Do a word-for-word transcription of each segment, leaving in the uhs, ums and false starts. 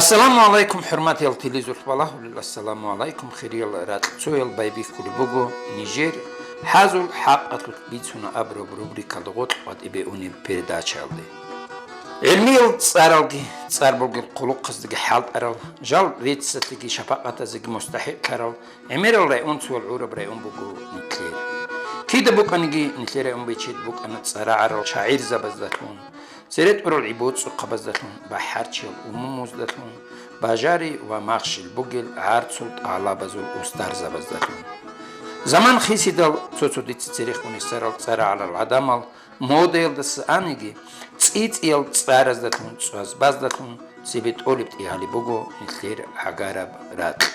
Ассаламу гӀалайкум, хӀурматиял телезулъ балагьулел, ассаламу гӀалайкум, хириял ракьцоял. Байбихьулеб буго нижер «ХӀазул хӀакъалъулъ бицуна» абураб рубрикалда гъоркь къватӀибе унеб передачаялде. ГӀилмиял цӀаралги, цӀар бугел хъулухъаздаги хӀалтӀарал, жал реццалъеги шапакъатазеги мустахӀикълъарал, гӀемерал районцоял гӀураб район буго нилъер. Кида букӀаниги, нилъер район бечед букӀана цӀарагӀарал шагӀирзабаздалъун, цере тӀурал гӀибоцӀухъабаздалъун, бахӀарчиял умумуздалъун, бажари ва махщел бугел гӀарцул тӀалабазул устарзабаздалъун. Заман хисидал цо-цо дица церехун рехсарал цӀарагӀарал гӀадамал модаялдаса аниги, цӀи-цӀиял цӀараздалъун, цӀвазбаздалъун цебе тӀолеб тӀигьалеб буго нилъер гӀагараб ракь.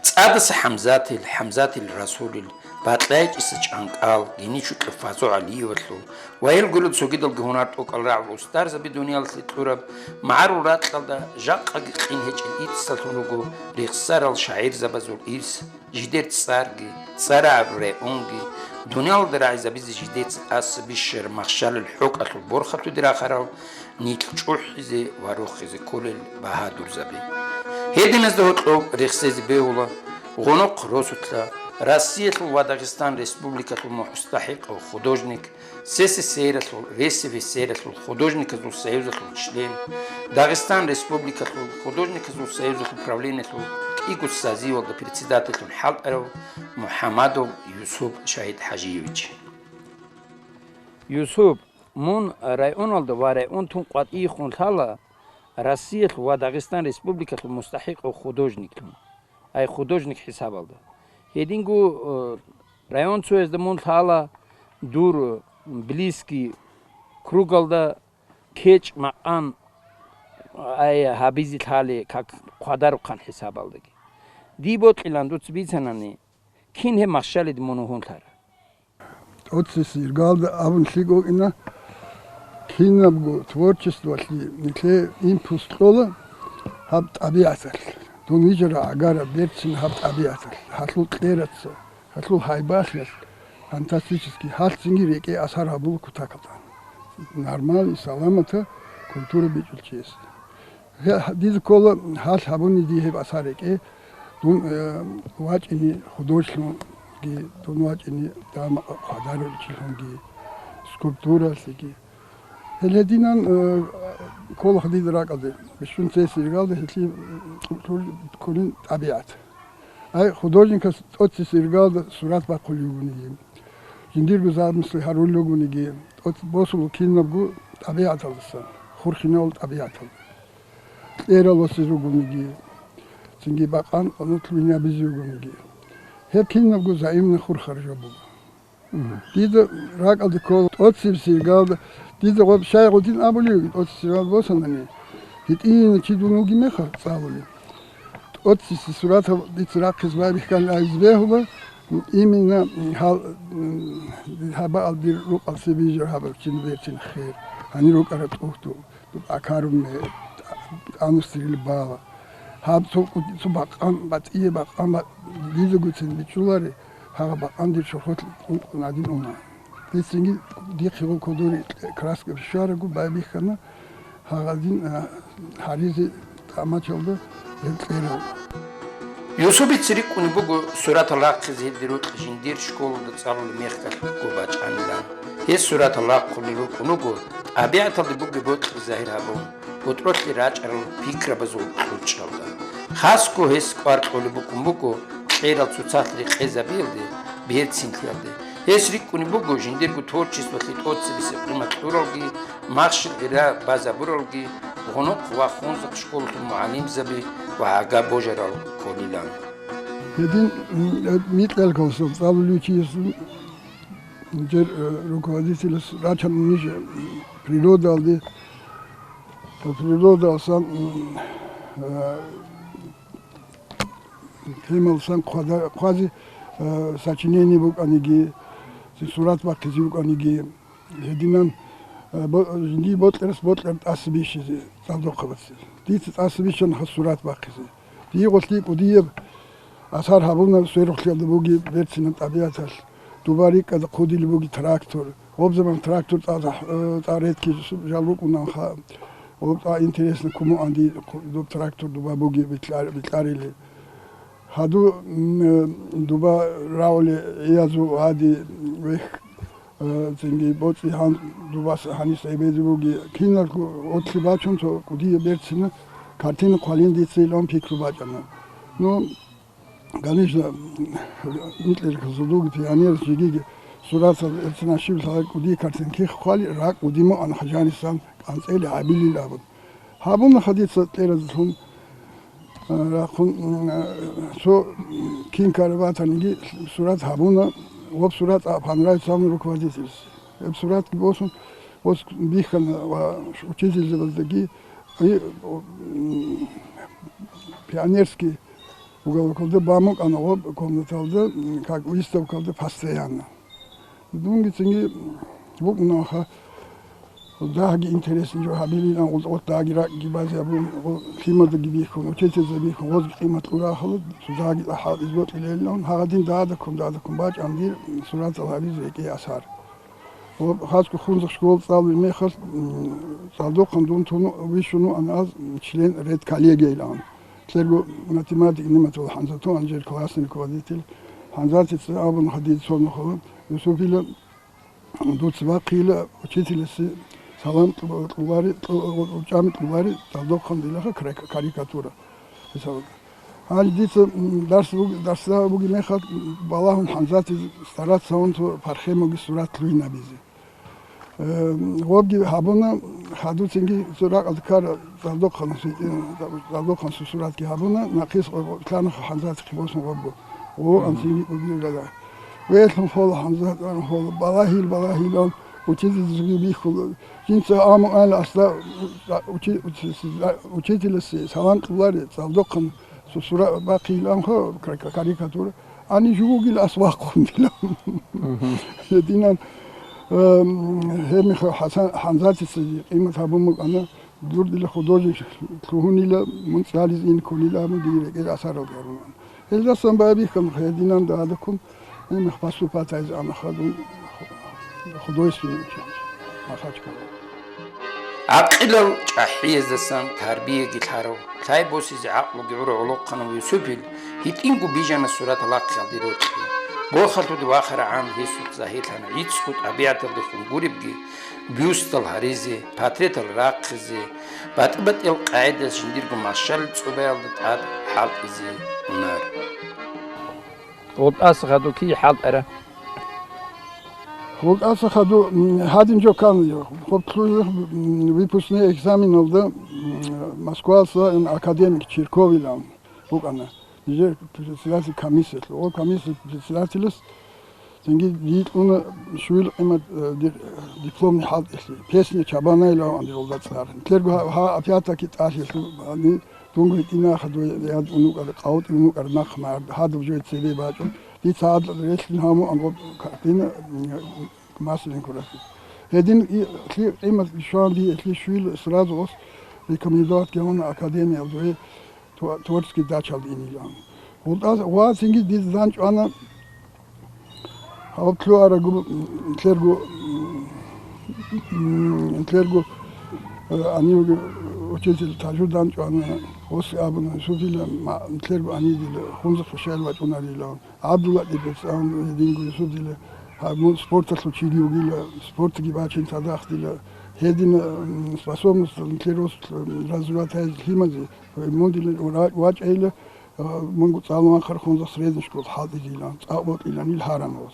ЦӀадаса ХӀамзатил, ХӀамзатил Расулил, БакьайчӀиса ЧӀанкӀал, Геничукьа Фазо ГӀалиевалъул ва гьел гурел цогидалги гьунар тӀокӀал рагӀул устарзаби дуниялалъе кьураб магӀарул ракьалда жакъаги къин гьечӀел ирсалъун руго рехсарал шагӀирзабазул ирс, жидер цӀарги, цӀарагӀаб районги, дуниялалда рагӀизабизе жидеца тӀаса бищараб махщалил хӀукъалъул борхатуде рахарал, нилъ чӀухӀизе ва рохизе кколел багьадурзаби. Гьединазда гьоркьоб рехсезе бегьула гъунохъ росулъа Россиялъул ва Дагъистан Республикалъул мустахӀикъав художник, СССР-алъул, РСФСР-алъул художниказул союзалъул член, Дагъистан Республикалъул художниказул союзалъул правлениялъул кӀиго созывалда председательлъун хӀалтӀарав МухӀамадов Юсуп ШагьидхӀажиевич. Юсуп, мун районалда ва район тун къватӀийихун лъала Россиялъул ва Дагъистан Республикалъул мустахӀикъав художниклъун, ай художник хӀисабалда. Гьединго, э, районцоязда мун лъала дур близкий кругалда кечӀ-макъан, ай, гьабизе лъали, как хъвадарухъан хӀисабалдаги. Дие бокьилан дуца бицанани, кин гьеб махщалида мун вугьунлъара? ТӀоцебесеб иргалда абун лъикӀ вукӀина, кинабго творчествоялъе нилъее импульс кьола гьаб тӀабигӀаталъ. Дун вижараб гӀагараб берцин гьаб тӀабигӀаталъ, гьалъул кьераца, гьалъул гьайбалъиялъ, фантастический, гьалъ цинги рекӀее асар гьабула кутакалда. Нормальный, саламата культура бичӀчӀулев чияс. Гье, дида ккола, гьалъ гьабуни дие гьеб асар рекӀее, дун, э, вачӀине художниклъунги, дун вачӀине дама хъвадаруличилъунги, скульптуралъеги. Гьел гьединан, э, ккола дида ракӀалде, бищун цебесеб иргалда гьелъие, м, кколин тӀабигӀат. Ай, художникас тӀоцебесеб иргалда сурат бахъулев вугониги, жиндирго замыслъи гьарулев вугониги, тӀоц-, босула кинабго тӀабигӀаталдасан, хурхинал тӀабигӀаталда. Кьерал васиз вугониги, цинги бакъан нутлугьинабизе вугониги. Гьеб кинабго взаимно хурхараб жо буго. Мгм. Дида ракӀалде ккола тӀоцебесеб иргалда, дида гъоб щай гъудин абулев, тӀоцебесеб иргалда босанани, гьитӀинав чи дун вугеб мехалъ цӀалулев. ТӀоцебесеб суратал дица рахъизе байбихьани абизе бегьула, именно гьал, гьабаал дир рукъалъе бижараб гьаб чи берцин хер, гьанир рукӀараб тӀухьдул. Акарун ме, анустрил бала. Гьаб цо, цо бакъан, батӀие бакъан, ба-, дизагуцин бичӀчӀулари, гьагъа бакъан дир шурхулъ ункъун гьадин уна. Дицинги дихъе гъо кодори краска щварагу байбихьана, гьагъадин, а, гьаризе тӀамачалда гьел кьерал. Юсупица рикӀкӀунеб буго суратал рахъизе гьел дир рокьи жиндир школалда цӀалулеб мехалъго бачӀанилан. Гьес суратал рахъулел рукӀун руго, тӀабигӀаталде бугеб бокьи загьир гьабун, бутӀролъи рачӀарал пикрабазул кьучӀалда. Хасго гьес кӀвар кьолеб букӀун буго кьерал цоцалъ рекъезабиялде, берцинлъиялде. Гьес рикӀкӀунеб буго жиндирго творчествоялъе тӀоцебесеб къимат кьуралги, махщел гъира базабуралги, гъунухъ ва хунзахъ школалъул мугӀалимзаби ва гӀага божарал кколилан. Гьедин, м, микьал кавсал цӀалулев чияс, м, жер, э, руководителас рачана ниж, м, природалде, по природалсан, м, э, темалсан хъвада-, хъвазе, э, сочинение букӀаниги, сурат бахъизе букӀаниги, гьединан, э, бо-, жиндие бокьарас бокьараб тӀаса бищизе цӀалдохъабазе. Дица тӀаса бищана гьас сурат бахъизе. Дие гъолъие кӀудияб асар гьабуна сверухълъиялда бугеб берцинаб тӀабигӀаталъ. Дуба рикӀкӀад хъудилеб бугеб трактор. Гъоб заман трактор цӀа-, э, цӀа редкий жал рукӀунанха. Гъоб цӀа интересно кумуанди доб трактор дуба буги бикьар-, бикьарили. Гьаду, м, э, дуба рагӀули гӀиязул гьади вехь, э, цинги боцӀи гьан дубас гьанис гӀебезе буги. Киналго отлъи бачун цо кӀудияб берцина картина хъвалин дица илан пикру бачӀана. Ну, конечно, микьерхъазулги пионер жигиги суратал эрцинашиб лъала кӀудияб картинки хъвали ракӀ кӀудиму анхъ жанисан кӀанцӀели гьабилил абун. Гьабуна хадица кьеразлъун, а, рахъун, м, а, цо кин карабатаниги сурат гьабуна, гъоб сурат а понравится руководительс. Гьеб суратги босун, бос бихьана ва учительзабаздаги, и, м, пионерский уголокалда бамукъана гъоб комнаталда, м, как выставкалда постоянно. Дунги цинги букӀунаха, дагьги интересный жо гьабилилан, гъултӀ дагьги ракӀги базе абун, гъо-, лъимадаги бихьун, учительзаби бихьун, гъозги къимат кьурахъала, цо дагьги хӀал избокьилеллан, гьагъадин дадаккун, дадаккун бачӀан дир суратал гьабизе рекӀей асар. Ва хасго хунзах школа цӀалуй мехалъ, м, цӀалдохъан дун тун вищун вуан аз член редколлегиялан. Лъерго математик Ниматул ХӀанзату анжер классный руководитель. ХӀанзатица абун хадид цо нухала, Юсупила, дуца бахъила учителясе салам кьу-, кьулари, кьу-, чӀами кьулари, цӀалдохъан дилаха кра-, карикатура. Гьанже дица, м, дарс буг-, дарсда буги мехалъ, м, балагьун ХӀанзатиз стараться гьун цо пархемуги сурат лъугьинабизе. Э, гъобги гьабуна, хадуцинги цо ракӀалда ккара, цӀалдохъанасу, э, цӀалдохъанасу суратги гьабуна, нахъис гъо-, гъо-, лъанаха ХӀанзатихъе босун гъобго. Гъо, анцинги кӀудияб гьала. Велъун хола ХӀанзат, ан хола, балагьил, балагьилан, учительзаби бихьула. Жинца аму ана асда, учи-, учи-, учителасе салам кьулари, цӀалдохъан су-, сура бахъилан хо, кра-, кра-, карикатура. Ани жугьугил ас вахъун дила. Гьединан, эм, гьебмехалъ ХӀасан, ХӀанзатица къимат гьабун букӀана, дур дила художник лъугьунила, мун цӀализ ин ккунила абун дие рекӀел асарал гьарун. Гьелдасан байбихьан гьединан дадаккун, гьебмехалъ поступать гьайз ана хадун художественный училище Махачкала. ГӀакъилал чӀахӀияздасан тарбияги лъарав, лъай босизе гӀакълуги гӀурав гӀолохъанав Юсупил гьитӀинго бижана сурат лахъиялде рокьи. Борхалъуде вахарагӀан гьесухъ загьирлъана гӀицӀго тӀабигӀаталдехун гуребги, бюстал гьаризе, портретал рахъизе, батӀи-батӀиял къагӀидаялъ жиндирго машалил цӀубаялда тӀад хӀалтӀизе гьунар. ГъутӀаса хадув кий хӀалтӀара? ГъутӀаса хадув, м, гьадин жо ккана, хоб лъугӀи, м, выпускной экзаменалда, м, Москвалъа ин академик Чирковилан букӀана. Нижер председатель комиссиялъул. О комиссия председателас цинги дие кьуна щуил къимат, э, дир-, дипломный хӀалтӀилъи. Песня Чабанайла ан дирулда цӀар. Нилъерго гьа, гьа опять-таки тӀалъилъул, гьанин дунго гьитӀина хадув яд унукъар, къавутӀи унукъар нахъ мар, гьадаб жо цебе бачӀун. Дица гьадал релълъин гьаму ан гъоб картина, м, масленку рахи. Гьедин и, лъи къимат щван дие, лъи щуил сразу ос рекомендовать гьавуна академиялда. Тво-, творческий дачалда инилан. ГъултӀаз ва цинги дида данчӀвана гьаб лъугьарагу, м, лъерго, м, лъерго, э, гьанивги учитель Тажу данчӀвана, гъос абуна, Юсупила ма-, лъерго гьанидила хунзахъе щайил вачӀунарилан. ГӀабдулла дибец ан гьединго Юсупила, гьаб мун спорталъул чиги вугила, спортги бачин цадахъ дила. Гьедин, м, способность лъерос, м, развивать гьайз лъимазе. Мун дила ва-, вачӀайила, а, мунго цӀалун вахъарахъунза средний школ хӀалтӀизилан, цӀакъ бокьилан ил гьарамалас.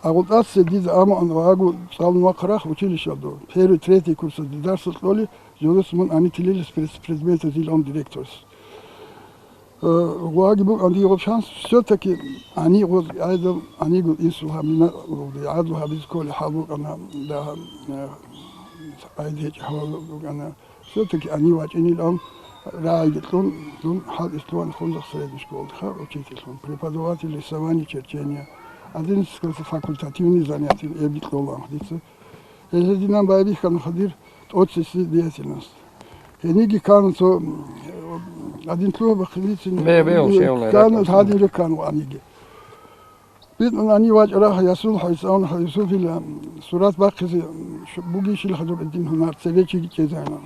АгъутӀасе дида амуан вагу цӀалун вахъарах училищалда. Первый, третий курсазде дарсал кьоли, жолес мун гьанитилилис пред-, предметазилан директорс. Э, ваги букӀан дигъо шанс, всё-таки гьани гъоз гӀайда, гьанигул инсул гьабина, гӀадлу гьабиз кколи хӀал букӀана, да, э, гӀайд гьечӀ хӀал букӀана. Всё-таки гьанив вачӀинилан рагӀиги кьун, дун хӀал ислъугьан хунзахъ средний школалда учительлъун, преподаватель рисования, черчения, одиннадцать класс факультативный занятие, эбги кьолан дица. Гьеле динан байбихьана хадир творческий деятельность. Гьениги ккана цо, м, один лъугьа бахъиницин, Бе, бе, м, вообще, ккана, ракӀалъ. Гьадинго ккана гьаниги. БитӀун гьанив вачӀарахъ Ясул ХӀайсаун ХӀайсуфила сурат бахъизе бугищил хадур гьедин гьунар цебе чиги чӀезайилан.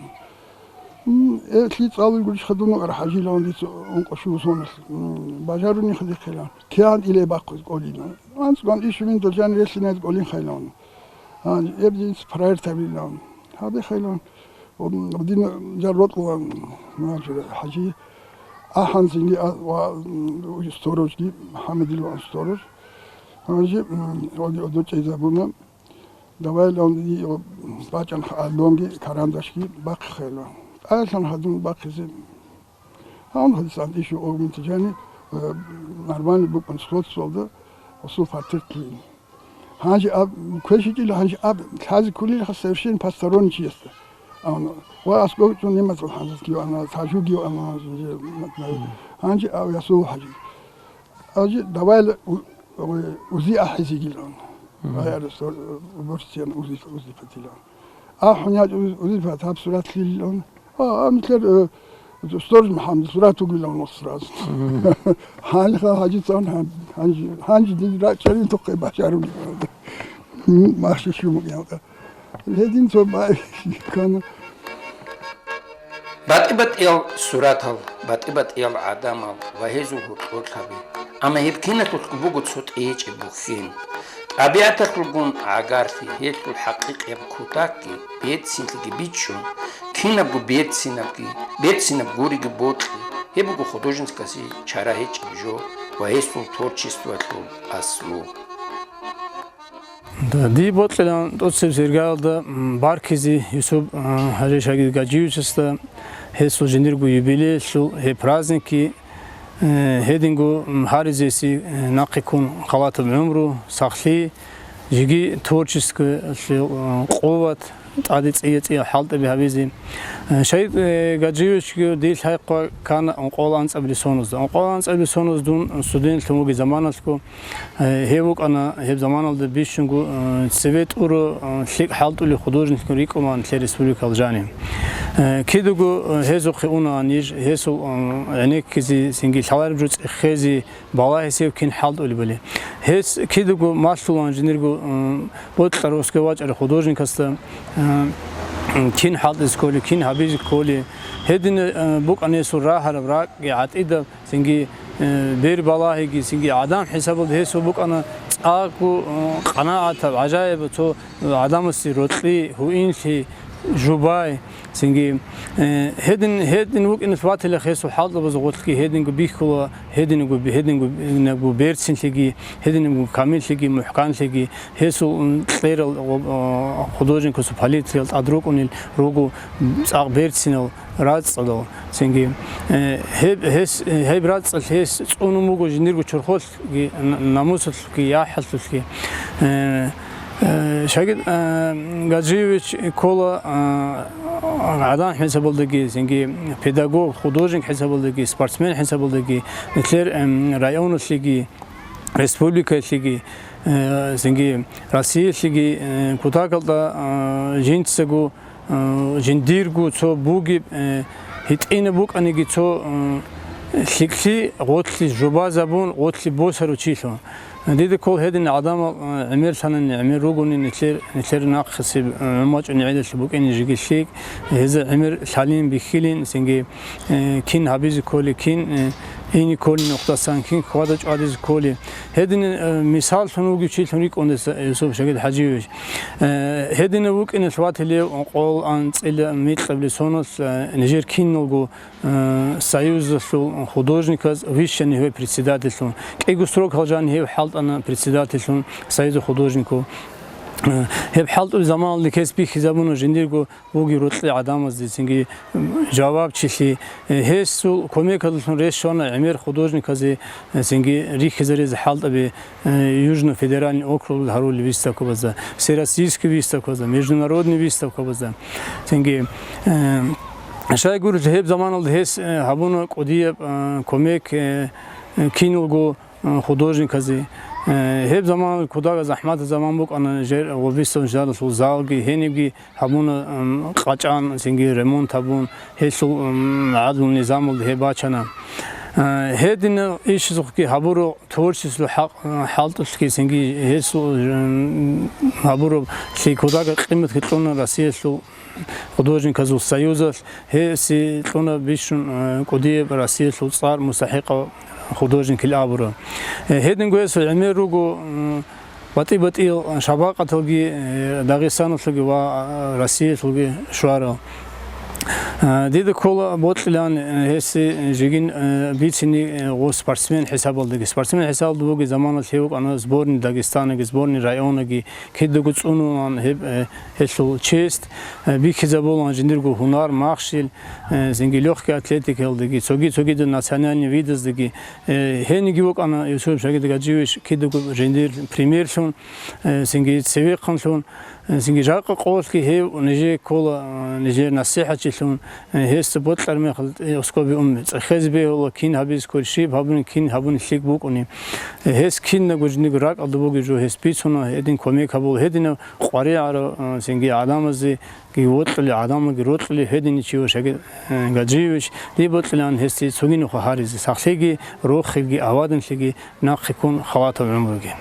М, э, лъи цӀалулгурищха дун укӀар ХӀажилан дица ункъо-щуго соналъ, м, бажаруни хадихъила. Кигьан иле бахъуз кӀолина. АнцӀган ишумин дажан релълъиназ кӀолин хайлан. А, эбдинц проект гьабилан. Гьабихъайла, м, дин жал рокьулан, значит, ХӀажи, ахӀанзинги, а, ва, м, сторожги, МухӀаммадилан сторож. ХӀажи, м, оги одочӀезабуна. Давай лан, и, о, бачӀан ха-, лонги карандашги бахъихъайла. Айлъан гьадун бахъизе. Гьанже гьадисан ишу огментажани, э, нормальный букӀун сходстволда, осул фатир кин. Гьанже аб, квешичӀила, гьанже аб лъазе кколилха совершенно посторонний чиясда. Ан, ва аскӀовцун немацал хӀанзаскив ана, сажугив ана, гьанже аб ясул хӀажи. Гьанже давай у-, у-, узи ахӀизигилан. Мгм. Ай арасо, э, бурсиян узи, узи патилан. АхӀун ячӀ узи, узи пат, гьаб сурат лилилан. А, а, микьер, э, сторож МухӀаммад, сурат угилан сразу. Мгм. Гьанха ХӀажицан гьан-, гьанжи, гьанжи дид рачӀарин тухъе башарулиган. М, маши шумукӀ ялкъа. Гьедин цо бай кана. БатӀи-батӀиял суратал, батӀи-батӀиял гӀадамал ва гьезул гьоркьорлъаби. Амма гьеб киналъулъго буго цо тӀечӀеб бухьен. ТӀабигӀаталъулгун гӀагарлъи, гьелъул хӀакъикъияб кутакги, берцинлъиги бичӀчӀун, кинабго берцинабги, берцинаб гуриги бокьи, гьеб буго художникасе чара гьечӀеб жо ва гьесул творчествоялъул аслу. Да, дие бокьилан тӀоцеб сергалда, м, баркизе Юсуп, а, ХӀажи Шагьид Гажиевичасда гьесул жиндирго юбилеялъул гьеб праздникги, э, гьединго, м, гьаризе гьесие, э, нахъе ккун халатаб гӀумру, сахлъи, жеги творческоялъе, э, къуват, тӀаде цӀия-цӀия хӀалтӀаби гьабизе. Э, Шагьид, э, Гажиевичги дир лъай-хъвай ккана ункъоялда анцӀабилеб соназда. Ункъоялда анцӀабилеб соназ дун студентлъун вугеб заманалъго, э, гьев вукӀана гьеб заманалда бищунго, э, цеве тӀура, э, лъикӀ хӀалтӀулев художникгун рикӀкӀунаан нилъер республикалъ жанив. Э, кидаго, э, гьезухъе унаан ниж, гьесул, э, гӀенеккизе, цинги лъалареб жо цӀехезе, балагьизе гьев кин хӀалтӀулебали. Гьес кидаго малъулаан жиндирго, э, бокьарав, вачӀарав художникасда, э, кин хӀалтӀизе кколеб, кин гьабизе кколеб. Гьедин, э, букӀана гьесул рагьараб ракӀги гӀатӀидаб, цинги, э, бер балагьиги, цинги гӀадан хӀисабалда гьесул букӀана цӀакъго, э, къанагӀатаб, гӀажаибаб цо гӀадамасе рокьи, гьуинлъи, жубай, цинги, э, гьедин, гьедин вукӀиналъ ватила гьесул хӀалтӀабазул гъорлъги гьединго бихьула, гьединго, гьединго, гьединго берцинлъиги, гьединго камиллъиги, мухӀканлъиги, гьесул, м, кьерал, э, художникасул палитриял тӀад рукӀунел руго цӀакъ берцинал рацӀцӀадал, цинги, э, гьеб, гьес, гьеб рацӀцӀалъ гьес цӀунун буго жиндирго чорхолъги, н-, намусалъулъги, яхӀалъулъги. Э, э, Шагьид, э, Гажиевич ккола, э, гӀадан хӀисабалдаги, цинги педагог, художник хӀисабалдаги, спортсмен хӀисабалдаги, нилъер, эм, районалъеги, республикаялъеги, э, цинги Россиялъеги, э, кутакалда, э, жинцаго, э, жиндирго цо бугеб, э, гьитӀинаб букӀаниги цо, э, лъикӀлъи гъорлъе жубазабун, гъорлъе босарав чилъун. Дида ккола гьедин гӀадамал, э, гӀемерлъанани, гӀемер ругони, нилъер, нилъер нахъисеб, э, гӀумачӀунеб гӀелалъ букӀине жеги лъикӀ, гьезда гӀемер лъалин бихьилин, цинги, э, кин гьабизе кколеб, кин, э, ине кколеб нухдасан, кин хьвада-чӀвадизе кколеб. Гьедин, э, мисаллъун вугев чилъун рикӀкӀуна гьес, Юсуп Шагьид ХӀажиевич. Э, гьединав вукӀиналъ ватилев къолан цӀила микьабилеб соналъ, э, нижер киналго, э, союзалъул художниказ вищани гьев председательлъун. КӀиго срокал жани гьев хӀалтӀана председательлъун союза художников. Э, гьеб хӀалтӀулеб заманалда гьес бихьизабуна жиндирго бугеб рокьи гӀадамазде, цинги, м, жавабчилъи, э, гьесул кумекалдалъун рес щвана гӀемер художниказе, э, цинги рихьизаризе хӀалтӀаби, э, Южно-федеральный округал гьарулел выставкабазда, всероссийский выставкабазда, международный выставкабазда. Цинги, э, щайгурелъул гьеб заманалда гьес, э, гьабуна кӀудияб, э, кумек, э, э, киналго, э, художниказе. Э, гьеб заманалда кутакалда захӀматаб заман букӀана, жер гъобиса жидералъул залги, гьенибги гьабуна, м, къачӀан, цинги ремонт гьабун, гьелъул, м, гӀадлу-низамалда гьеб бачана. А, гьединал ишазухъги гьабураб творчествоялъул хӀакъ-, хӀалтӀулъги цинги гьесул, м, гьабураб лъикӀлъи кодага къиматги кьуна Россиялъул художниказул союзалъ, гьесие кьуна бищун, а, кӀудияб Россиялъул цӀар мустахӀикъав художникил абураб. Э, гьединго гьесул гӀемер руго, м, батӀи-батӀиял шабакъаталги, э, Дагъистаналъулги ва, а, Россиялъулги щварал. А, дида ккола бокьилаан, э, гьесие жигин, э, бицине, э, гъо спортсмен хӀисабалдаги. Спортсмен хӀисабалда бугеб заманалъ гьев вукӀана сборной Дагестанаги, сборной районаги, кидаго цӀунун гьеб, э, гьелъул честь, э, бихьизабулаан жиндирго гьунар, махщел, э, цинги лёгкий атлетикаялдаги, цоги-цогидал национальный видаздаги. Э, гьениги вукӀана Юсуп Шагьид Гьажиевич кидаго жиндир примерлъун, э, цинги цевехъанлъун, э, цинги жакъа къоялъги гьев нижее ккола, э, нижер насихӀатчилъун, э, гьесда бокьараб мехалда, э, аскӀобе ун цӀехезе бегьула, кин гьабизе кколеб, щиб гьабуни, кин гьабуни лъикӀ букӀуни. Э, гьес кинабго жиндирго ракӀалда бугеб жо гьес бицуна, гьедин кумек гьабула, гьединаб къваригӀараб, э, цинги гӀадамазе, вокьулел гӀадамалги рокьулел гьединав чи вуго Шагьид, э, Гьажиевич, дие бокьилаан гьесие цогидаб нухда гьаризе, сахлъиги, рохелги, аваданлъиги, нахъе ккун халатаб гӀумруги.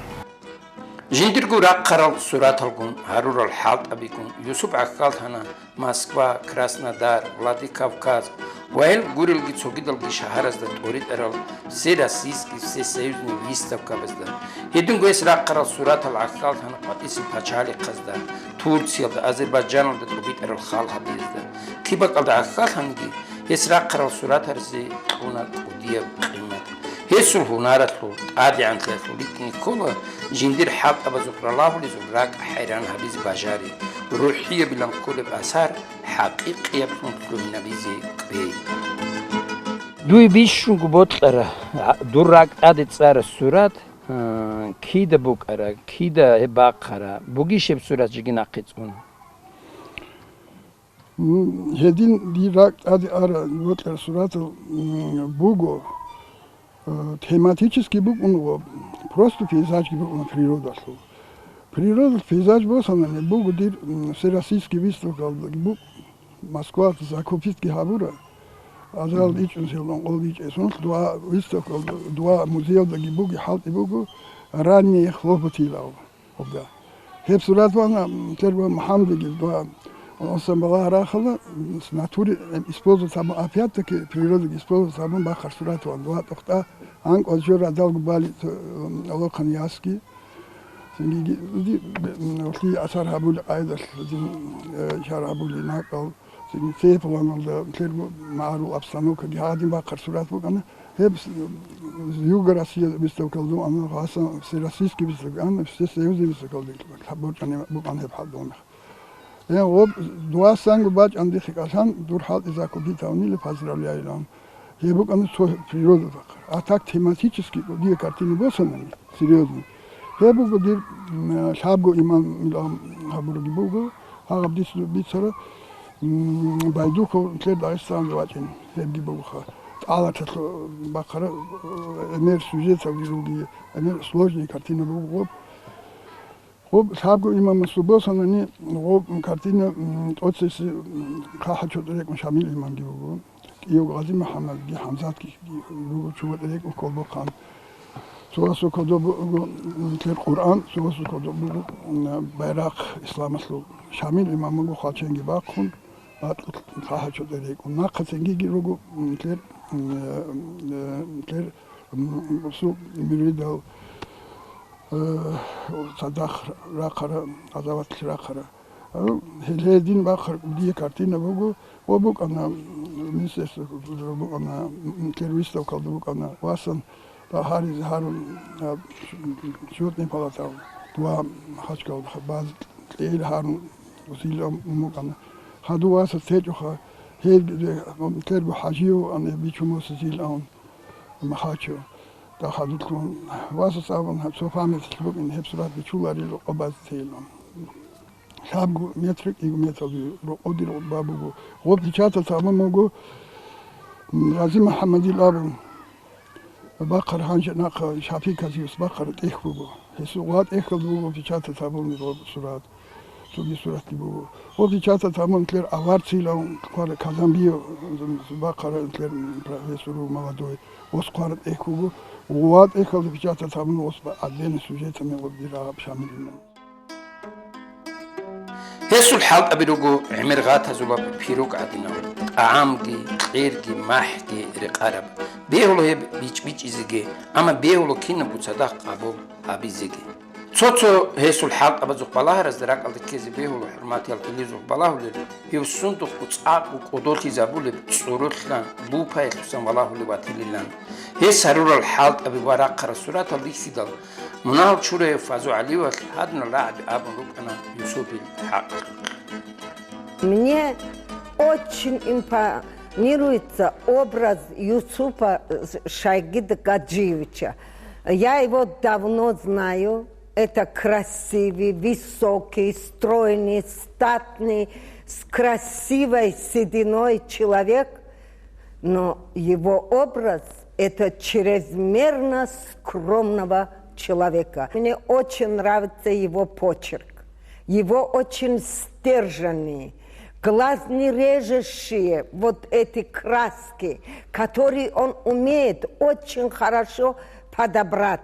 Жиндирго рахъарал сураталгун гьарурал хӀалтӀабигун Юсуп гӀахьаллъана Москва, Краснодар, Владикавказ ва гьел гурелги цогидалги шагьаразда тӀоритӀарал всероссийский, всесоюзный выставкабазда. Гьединго гьес рахъарал суратал гӀахьаллъана къватӀисеб пачалихъазда, Турциялда, Азербайджаналда тӀубитӀараб хал гьабиязда. Киб бакӀалда гӀахьаллъанги, гьес рахъарал суратазе кьуна кӀудияб къимат. Гьесул гьунаралъул, тӀадегӀанлъиялъул рикӀкӀине ккола жиндир хӀалтӀабазухъ ралагьулезул ракӀ хӀайран гьабизе бажари, рухӀиябилан кколеб асар хӀакъикъияблъун лъугьинабизе кӀвей. Дуе бищунго бокьараб, дур ракӀ тӀаде цӀараб сурат, а, кида букӀараб, кида гьеб бахъараб, бугищ гьеб сурат жеги нахъе цӀун? М, гьедин дир ракӀ тӀаде араб бокьараб суратал, м, буго, э, тематический букӀун ва просто пейзажги букӀун природалъул. Природалъ пейзаж босанани буго дир, м, всероссийский выставкалдаги букӀ-, Москваялда закупитги гьабура. Азарал ичӀун селон къол ичӀесунлъ дуа выставкалда, дуа музеялдаги буги хӀалтӀи буго, ранние хлопоты илан. Гьеб сурат вана, м, Терго МухӀамадиги дуа, м, самбала рахала, м, с натуре, м, использовать гьабун, опять-таки природаги использовать гьабун бахъар сурат ван, дуа тӀохда, анкӀваз жо радалго бали, м, лохъан ясги. Цинги, ди, м, лъи асар гьабули къайдалъ, дин, э, шар гьабули накӀал. Цебе планалда лъерго магӀарул обстановкаги гьадин бахъар сурат букӀана. Гьеб с-, Юго Россия выставкалда ана, гьасан всероссийский выставка ана, всесоюзный выставкалда борчӀани букӀана гьеб хӀалдалмех. Э, гъоб дуасанго бачӀан дихъе кӀалъан, дур хӀалтӀи закупитавнила поздравляйилан. Гьеб букӀана цо природа бахъар. А так тематически дие картина босанани, серьезно. Гьеб буго дир, м, лъабго имам илан гьабураги буго, гьагъаб дица бицара, м, Байдуков лъер Дагъистаналда вачӀин, гьебги бугоха. ТӀалаталъу бахъара, э, эмер сюжеталги руги, эмер сложный картина буго. Гъоб лъабго имамасул босанани, гъоб картина, м, тӀоцеси, м, хъахӀа чотӀи рекӀун Шамил имамги вуго. КӀиявго Гъази МухӀаммадги, ХӀамзатги руго чугӀа рекӀун кколбохъан. Цо васул кодоб буго, м, лъер Къуръан, цо васул кодоб буго, м, байрахъ исламалъул. Шамил имам вуго хвалченги бахъун, батӀулъ хъахӀа чотӀи рекӀун. Нахъа цинги руго, м, лъер, м, э, лъер, м, русул муридал, э, цадахъ рахъара, къазаватлъи рахъара. Гьел гьедин бахъар дие картина буго, ва букӀана, министерство культуры букӀана, м, лъер выставкалда букӀана, васан гьаризе гьарун, а, счётный палатал дуа хачкал баз кьейил гьарун усилиан букӀана. Хадув васас течӀоха, гьел лъерго хӀажив ан бичун мусизил ан. Махачо, дахъадулъун васас абун, цо памятник букӀин, гьеб сурат бичуларил рокъоб баз тейилан. Лъабго метр, кӀиго метр рокъоди рокъоб буго. Гъоб печатал тамам буго, м, Гъази МухӀаммадил абун. Бахъар гьанже нахъа Шапи Казиевс бахъар тӀехь буго. Гьесул ва тӀехьалда буго печатал тамам гъоб сурат. Цоги суратги буго. Ва печатать гьабун нилъер аварцилан хъвараб Казанбиев бахъараб нилъер профессор вуго молодой. Ос хъвараб тӀехь буго. Ва тӀехьалда печатать гьабун ос ба-, отдельный сюжетами ва бирагьаб Шамилилан. Гьесул хӀалтӀаби руго гӀемер гъатазулаб пирог гӀадинал, тӀагӀамги, кьерги, махӀги рекъараб. Бегьула гьеб бичӀбичӀизеги, амма бегьула кинабго цадахъ къабул гьабизеги. Цо-цо гьесул хӀалтӀабазухъ балагьаразда ракӀалде ккезе бегьула, хӀурматиял телевизорухъ балагьулел, гьев сундухъго цӀакъго кӀодолъизабулеб цӀоролъан, бупаялъусан валагьулев ватилилан. Гьес гьарурал хӀалтӀаби ва рахъарал суратал рихьидал, мунагьал чураев Фазу ГӀалиевалъ гьадинал рагӀаби абун рукӀана Юсупил хӀакъалъулъ. Мне очень импонируется образ Юсупа Шайгида Гаджиевича. Я его давно знаю. Это красивый, высокий, стройный, статный, с красивой сединой человек. Но его образ — это чрезмерно скромного человека. Мне очень нравится его почерк. Его очень стерженные, глаз не режущие вот эти краски, которые он умеет очень хорошо подобрать.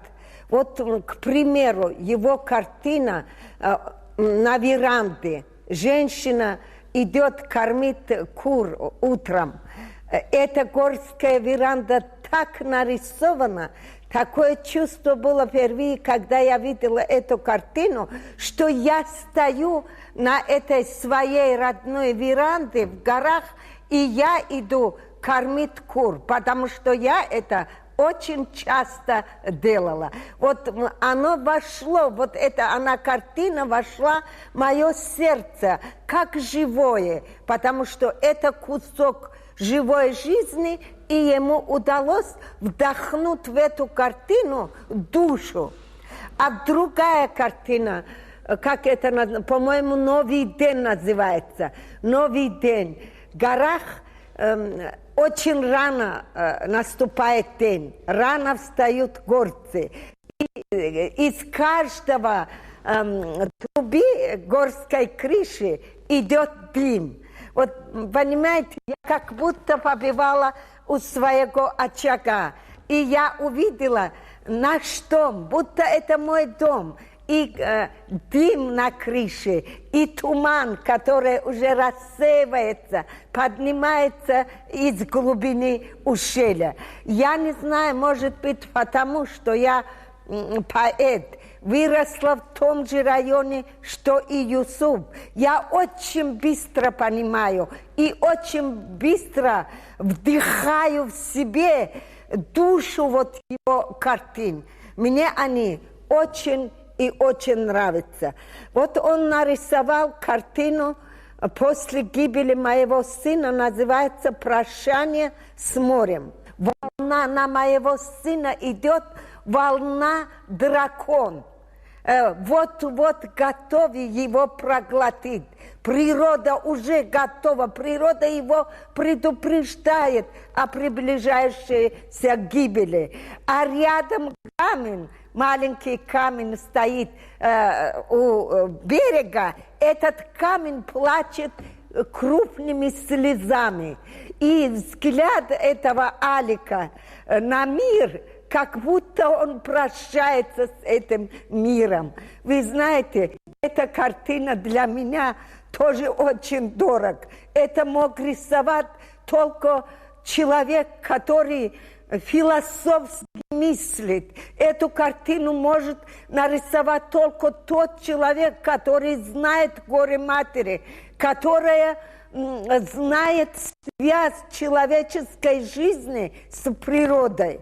Вот, м, к примеру, его картина, э, м, на веранде. Женщина идёт кормить кур утром. Эта горская веранда так нарисована, такое чувство было впервые, когда я видела эту картину, что я стою на этой своей родной веранде в горах, и я иду кормить кур, потому что я это очень часто делала. Вот, м, оно вошло, вот эта она картина вошла в моё сердце, как живое, потому что это кусок живой жизни, и ему удалось вдохнуть в эту картину душу. А другая картина, э, как это наз-, по-моему, «Новый день» называется. «Новый день». В горах, эм, очень рано, э, наступает день, рано встают горцы. И, э, из каждого, эм, труби горской крыши идёт дым. Вот, м, понимаете, я как будто побывала у своего очага, и я увидела наш дом, будто это мой дом. И, э, дым на крыше, и туман, который уже рассеивается, поднимается из глубины ущелья. Я не знаю, может быть, потому что я, м, поэт, выросла в том же районе, что и Юсуп. Я очень быстро понимаю и очень быстро вдыхаю в себе душу вот его картин. Мне они очень и очень нравятся. Вот он нарисовал картину после гибели моего сына, называется «Прощание с морем». Волна на моего сына идёт, волна дракон. Э, вот-вот готовы его проглотить. Природа уже готова, природа его предупреждает о приближающейся гибели. А рядом камень, маленький камень стоит, э, у, э, берега. Этот камень плачет крупными слезами. И взгляд этого Алика, э, на мир, как будто он прощается с этим миром. Вы знаете, эта картина для меня тоже очень дорог. Это мог рисовать только человек, который философски мыслит. Эту картину может нарисовать только тот человек, который знает горе матери, которая, м, знает связь человеческой жизни с природой.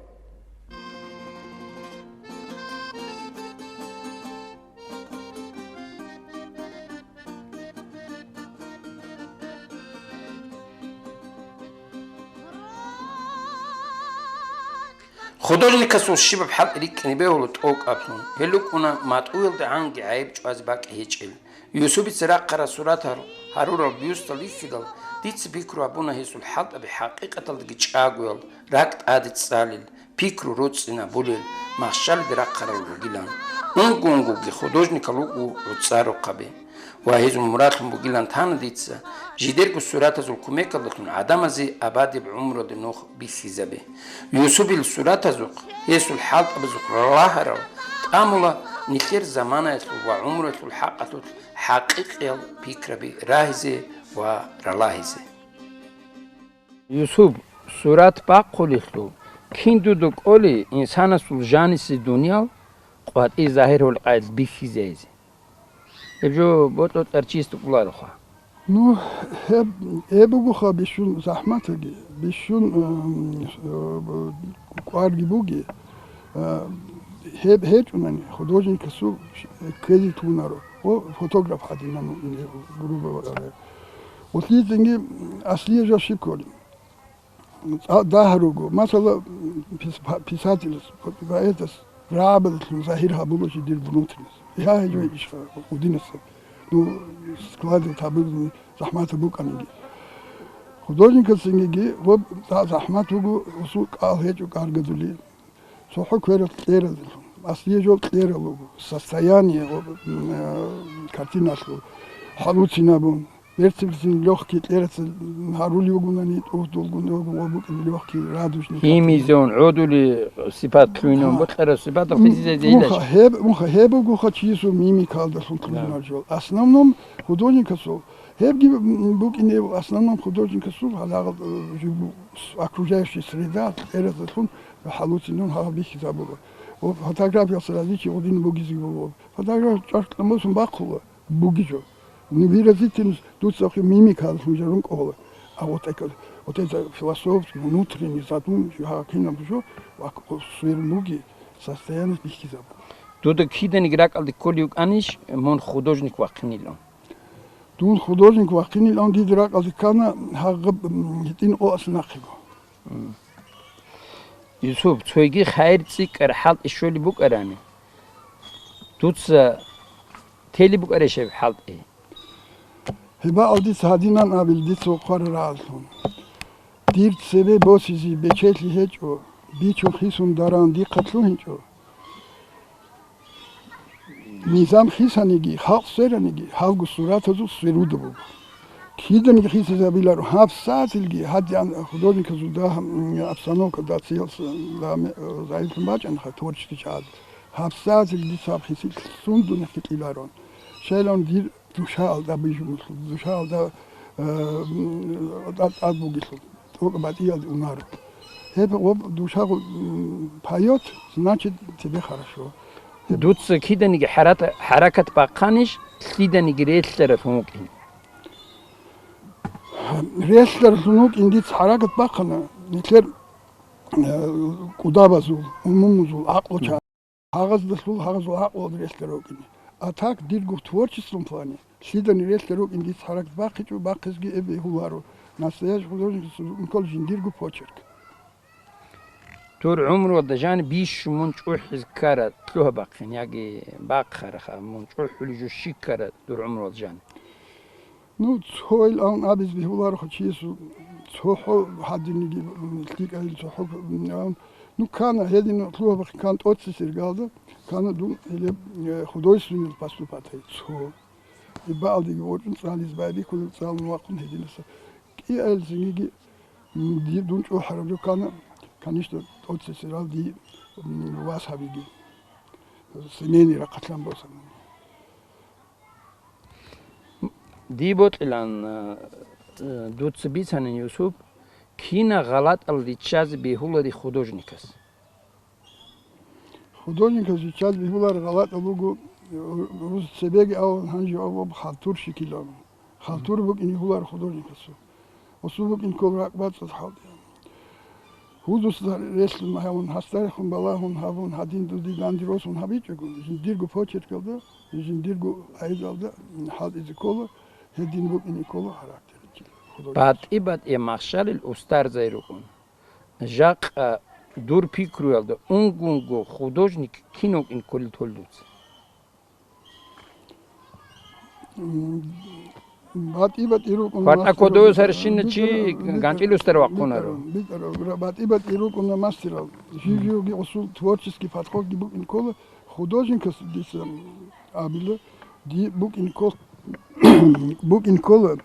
Художникасул щибаб хӀалтӀи рикӀкӀине бегьула тӀокӀаблъун. Гьел рукӀуна матӀуялда гӀанги гӀайиб чӀвазе бакӀ гьечӀел. Юсупица рахъарал суратал гьарурал бюстал рихьидал, дица пикру гьабуна гьесул хӀалтӀаби хӀакъикъаталдаги чӀагоял, ракӀ тӀаде цӀалел, пикру роцӀцӀинабулел, махщалида рахъарал ругилан. Унго-унгоги художникал руго гӀуцӀарухъаби. Ва гьезул мурадлъун бугилан тана дица, жидерго суратазул кумекалдалъун гӀадамазе абадияб гӀумруялда нух бихьизабе. Юсупил суратазухъ, гьесул хӀалтӀабазухъ ралагьарал тӀамула нилъер заманаялъул ва гӀумруялъул хӀакъалъулъ хӀакъикъиял пикраби рагьизе ва ралагьизе. Юсуп, сурат бахъулелъул, кин дуда кӀоли инсанасул жанисе дуниял къватӀи загьир гьоркьаялъ бихьизейзе? Гьеб жо бокьо тӀарчиясда кӀолароха. Ну, гьеб, гьеб бугоха бищун захӀматаги, бищун, м, э, кӀварги буги. Э, гьеб гьечӀунани, художникасул ккезе тунаро. О, фотограф гьадинан, грубо говоря. Гъулъизенги аслие жо щиб кколин. ЦӀа-, дагь руго. Масала, пис-, па-, писателас, поэтас рагӀабазулъун загьир гьабуласи дир внутренность. Я, я, иш гъудинаса. Ну, складывать гьабуни захӀмат букӀаниги. Художникасинги гъоб цӀа-, захӀмат буго, усул кӀал гьечӀо каргадули. ЦохӀо кверал кьеразелъун. Аслие жо кьерал руго. Состояние, м, э, картиналъул хӀалуцинабун. Берцинлъин лёгкий кьерацин гьарули вугунани, тӀугьдулгун вугун ва букӀин лёгкий радужный. Гьимизун, гӀодули сипат лъугьинун, м, бокьараб сипатал м, хисизе муха гьеб, муха гьеб бугоха чиясул мимикалдалъун. Да. Лъугьиналъул. Основном художникасул, гьебги, м, букӀине основном художникасул гьалагъал, э, жибу-, с-, окружающая среда, кьеразалъун хӀалуцинун гьаб бихьизабула. Ва фотографияс различий гъудин бугизе буго. Фотограф чӀаркьа мусун бахъула. БугичӀо. Невыразительность дуца хъи мимикалъун жарун кӀола. А вот это, вот это философский, внутренний задум, гьа, кинаб жо, ва к-, сверун буги, состояние бихьизаб. Дуда киданиги ракӀалде кколев вукӀанищ мун художник вахъинилан? Дун художник вахъинилан дида ракӀалде ккана гьагъаб, м, гьитӀин къоас нахъего. М. Юсуп, цойги хайир цӀикӀкӀар хӀалтӀи щолеб букӀарани, дуца телеб букӀарищ гьеб хӀалтӀи? Гьеб бакӀал дица гьадинан абил, дица вохъарал рагӀаллъун. Дир цебе босизе бечелъи гьечӀо, бичун хисун даран дихъа лъугьинчӀо. Низам хисаниги, халкъ свераниги, гьалго суратазул сверуда буго. Киданиги хисизабиларо гьаб сагӀатилги, гьадигӀан художниказул дагь, м, обстановка дациял с-, дагь ме-, э, загӀиплъун бачӀанха творческий чагӀаз. Гьаб сагӀатилги дица гьаб хисилъун дунехъе кьеларон. Щайилан дир душаялда бижун бугелъул, душаялда, э, м, тӀад-, тӀад бугелъул, тӀокӀаб батӀиялде унаро. Гьеб гъоб душаго, м, поёт, значит, тебе хорошо. Гьеб дуца киданиги хӀарат-, хӀаракат бахъанищ, лъиданиги релълъаралъун вукӀин? Релълъаралъун вукӀин дица хӀаракат бахъана, нилъер, э, кӀудабазул, умумузул, гӀакълу чагӀ-, гьагъаздалъул гьагъазул гӀакълуялда релълъарал рукӀине. А так, дирго в творчеством плане, лъидани релълъарал рукӀин дица хӀаракат бахъичӀо, бахъизеги эб бегьуларо. Настоящий художник инкол жиндирго почерк. Дур гӀумруялда жани бищун мун чӀухӀизе ккараб лъугьа-бахъин, яги бахъараха, мун чӀухӀулеб жо щиб ккараб дур гӀумруялда жани? Ну, цойилан абизе бегьуларо чиясул, цохӀо гьадиниги, м, лъикӀайил цохӀо, м, ну, ккана, гьедин лъугьа-бахъин ккана тӀоцесеб иргалда, ккана дун гьелеб, э, художественный поступать гьей, цо. Ибаалдеги ворчӀун цӀализе байбихьулеб, цӀалун вахъун гьединаса. КӀиайилзегиги, м, ди-, дун чӀухӀараб жо ккана, конечно, тӀоцесерал ди, м, вас гьабиги. Семейный рахъалъан босана. Дие бокьилан, э, дуца бицанин, Юсуп, кина гъалатӀал риччазе бегьулари художникас? Художникас риччазе бегьулари гъалатӀал буго, э, рус цебеги абун, гьанже абун халтур щикилан. Халтур букӀин бегьулари художникасул. Гъосул букӀин ккола ракӀбацӀцӀад хӀалтӀи. Гьудусда релълъун гьавун, гьасда рехун балагьун гьабун, гьадин дуде данде росун гьабичӀого, жиндирго почеркалда, жиндирго гӀайибалда хӀалтӀизе ккола, гьедин букӀине ккола характер. БатӀи-батӀияб махщалил устарзаби рукӀун. Жакъа дур пикруялда унго-унго художник кин вукӀин кколел толел дуца? М, батӀи-батӀи рукӀун. КвартӀа мастер кодове рукӀун, сарщина чи битӀарав, ганчӀил устар вахъунарав. БитӀарав, битӀарав, ра-, батӀи-батӀи рукӀуна мастерал. Жив-живги гъосул творческий подходги букӀин ккола, художникас дица абила, ди букӀин ккол БукӀин ккола,